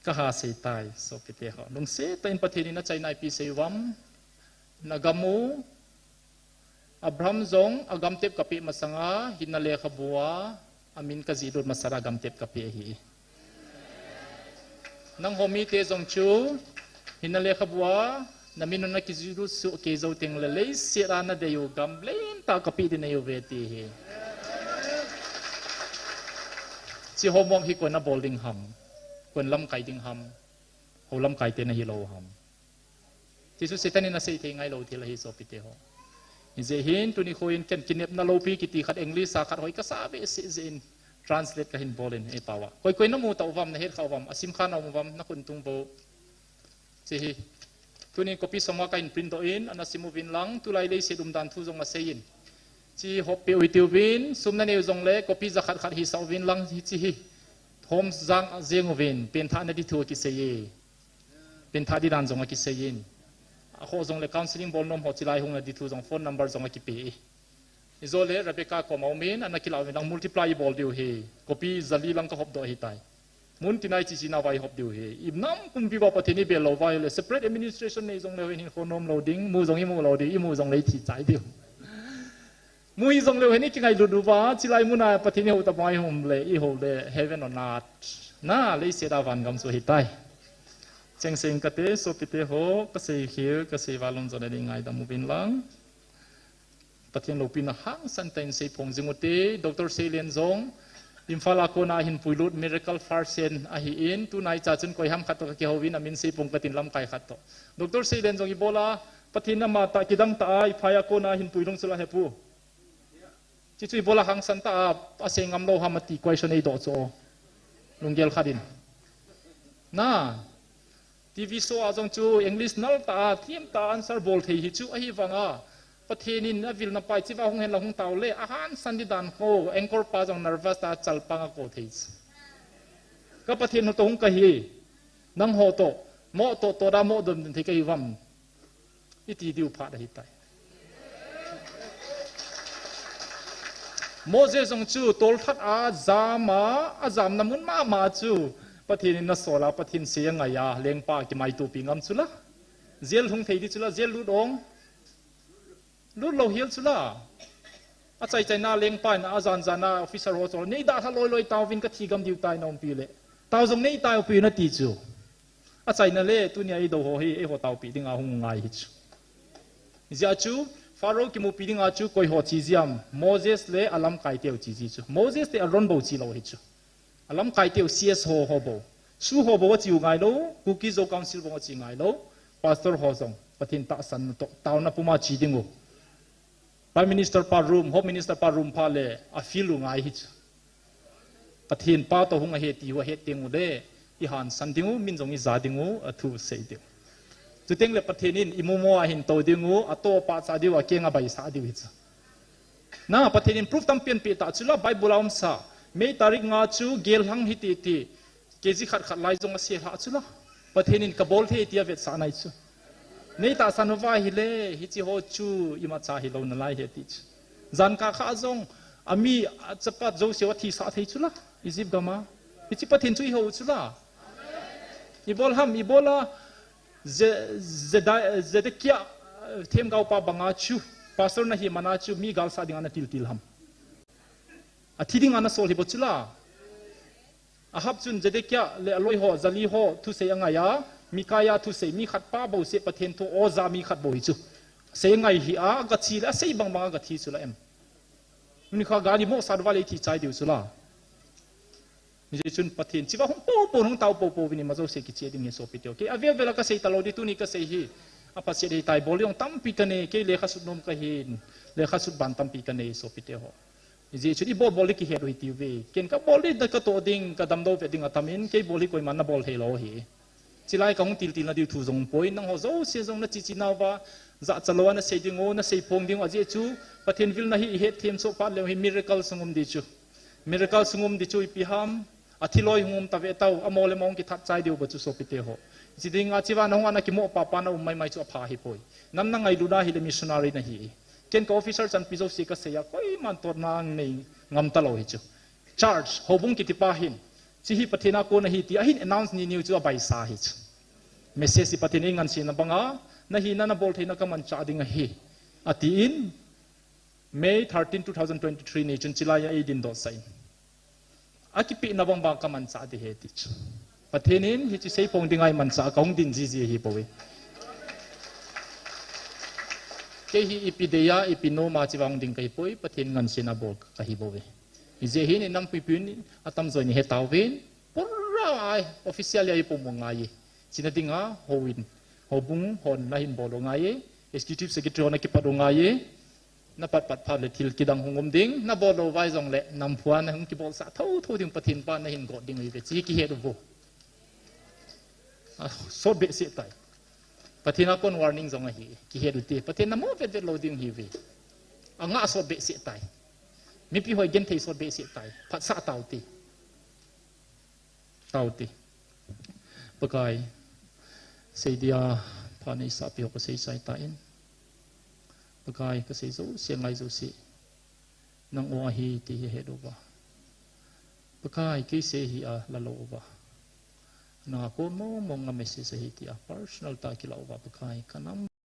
Kaha sei tai, sopite ho. Lungset tah in Pathen in achaina ipi sei uvam. Nagam u, Abraham jong agam tep kapeh masanga, hinna lekhabu a, amin kajih lut masanga agam tep kapeh ahi. Nangho mite jong chu, hinna lekhabu a, namin u nakijih lut soh kei jou tengle leiset a nadei u gam lentah kapeh ding ahiuve ti ahi. Chi homework hi koin abol ding ham, koin lamkai ding ham, hou lamkai te nahi lou ham. Jesu Satan in asei thei ngai lou thil ahi sopite ho. Hijeh hin tuni khoin ken kinepna loupi kiti khat English a khat hoi kasa behseh jeh in translate kahin bol in eipao a. Koi koi namu tauvam, nahet khauvam, asim kha naum uvam, nakhut tung bou. Chi hi. Tunin copy som nga kahin print doh in, ana sim uvin lang, tulai leiset umdan thu jong asei in. Chi hop peh u hitiuvin, sum nanei u jongle, copy jakhat khat hisah uvin lang, hichi hi. Hom jang jeng uvin, penthah nadi thu kisei e. Penthah di dan jong akisei in. Akhoh jongle counseling bol nom ho chilai hung nadi thu jong phone number jong akipe e. Ijole Rebecca koma umin, ana kilah uvin lang multiply ibol diu ahi. Copy jali lang kahop doh ahitai. Mun tinai chichi nauva ihop diu ahi. Inam kumpi uva Pathen in ibel lou uva ahile separate administration nei jongleu hin hinkho nom lou ding, mu jong imu lou ding, imu jongle ithi chai diu. Mu hijongleu hin ikingailut uva, chilai muna Pathen in ihou tabang ihom le, ihou le, heaven on earth. Na, leiset a van gam chu ahitai. Chengse ing kate, sopite ho, kasei khel, kasei valom jona ding ngaidam uvin lang. Pathen loupina hangsan tah in seiphong jing ute, Doctor Seilen jong, Imphal a kona hin puilut miracle person ahin, tunaicha chun koiham khat toh kakihouvin amin seiphong katin lamkai khat toh. Doctor Seilen jong ibola, Pathen amatah kidang tah a, iphai a kona hin puilung chula hepu. Chichu ibola hangsan tah a, asei ngam lou ham ati question eidoh chu. Lunggel khat in. Na, TV show a jong chu English nal tah a, thim tah a answer bol thei hi chu ahivanga. Pathen in avilna pai chiva hung hen la hung taule, ahangsan di dan kho, anchor pa jong nervous tah a chalpang akou thei chu. Ka Pathen ho toh hung kahi, nangho toh, mo toh, toda mo dom din thei kahiuvam. Iti diu phat ahitai. Moses jong chu tolthat a jam a, ajamna mun mama chu Pathen in asola, Pathen sei angai a, lengpa kimaitopi ngam chula. Jail hung thei di chula, jail lut ong. Lut lou hiel chula. Achai chaina lengpa in ajan jana officer ho chol, neidalha loi loi tauvin kathi gam diu tai naumpi le. Tao jong neitai upi nati chu. Achaina le tunia eidou ho hi eiho taopi dinga hung ngai hi chu. Hijeh a chu Pharaoh kimupi dinga chu koiho che jiam, Moses le alamkai teu che ji chu. Moses te Aaron bou che lou hi chu. Alamkai teu C S ho ho bou. Su ho bou ache u ngailou, Kuki Zo Council bou ache ngailou, pastor ho jong Pathen tahsan toh taona puma che dingu. Prime Minister pa room, Home Minister pa room pha le afield u ngai hi chu. Pathen pa toh hung ahi ti hu ahet tengule, ihangsan dingu, min jong ija dingu, athu sei diu. Chuteng le Pathen in imumo a hin tou dingu, atoh pahcha diu, akeng abaisah diu hi chu. Na, Pathen in proof tampi anapeh tah chula, Bible a umsa. May tarik nga chu gelhang hiti ti. K G khat khat lai jong aselhah chula. Pathen in kabol thei ti avetsah nai chu. Neitahsan uva ahile, hiche ho chu imacha hilou nalai ahi ti chu. Jankah kha jong, ami achapa jouse u athisah thei chula. Egypt gam a. Hiche Pathen chu ihou chula. Ibol ham, ibola, Ze-, Zeda-, Zedekiah, themgaopa banga chu, pastor nahi mana chu, mi galsah dinga natiltil ham. Athi dinga nasol hi bou chula. Ahab chun Zedekiah le aloi ho, jali ho, thusei angai a, Micaiah thusei, mi khatpa bouseh Pathen thu, oja mi khat bou hi chu. Sei angai hi a, agache le, asei bangbang agathi chula em. Tuni kha gal imohsah uva le ithi chai diu chula. Hijeh chun Pathen, chiva hung poupou, hung tao poupou vin ima jouse kiche ding ahi sopite ho. Kei avel vel a kasei talou di tuni kasei hi. Aphaset ahitai bol jong tampi kanei, kei lekha sut nom kahin, lekha sut ban tampi kanei sopite ho. Hijeh chun ibol bol di kihet u hitiuve. Ken kabol di katoh ding, kadamdou vet ding atam in, kei bol hi koiman nabol theilou ahi. Chilai kahung tiltil na diu thu jong poi, nangho jouse jong nachichi nauva, jachalou a nasei ding u, nasei phong ding u, ajeh chu, Pathen vil nahi ihet them soh phat leu hi miracle sung um di chu. Miracle sung um di chu ipi ham, athiloi hung um tave tau, amo le amo kithat chai diu ba chu sopite ho. Chi dinga chiva nahung a nakimo papa na um maimai chu apha hi poi. Nam na ngailu na hile missionary nahi. Ken ka officer chanpi jouse kasei a, koiman totna nei ngam talou hi chu. Church, houbung kiti pa hin. Chi hi Pathen a kon ahi ti, ahin announce ni niu chu abaisa hi chu. Message hi Pathen in ngansena banga, nahina nabol theina kamanchah ding ahi. Atin, May thirteen, two thousand twenty-three ni chun chilai a eidin doh sah in. Akipehna bang bang kamanchah ding ahi ti chu. Pathen in hiche seiphong dinga eimanchah kahung din jiji ahi bou e. Kei hi ipi dei a, ipi nom a chivang ding kahi poi, Pathen ngansena bol kahi bou e. Hijeh hin inam puipuin atamjo in ihet tauvin, pura ai, official a eipom u ngai e. China dinga, houin, houbung hon nahin bol u ngai e, executive secretary hon akipat u ngai e, napat pat phat le thil kidang hung um ding, nabol lou vai jongle, namphua nahung kibolsah thotho ding Pathen pa nahin got ding ahi ve, chi kihet u vo. Asot behseh tai. Pathen a kon warning jong ahi, kihet u te. Pathen namo vetvet lou ding ahi ve. Angah sot behseh tai. Mipi hoi genthei sot behseh tai. Phatsah tau te. Tau te. Pakai, seidia pha neisah peh u kasei chai tan. Pakai, kasei jouse, ngai jouse, nang o ahi ti hi het uva. Pakai, kei sei hi ala lou uva. Nanga kon mong mong a message ahi tia personal tah a kila uva, Pakai, kanam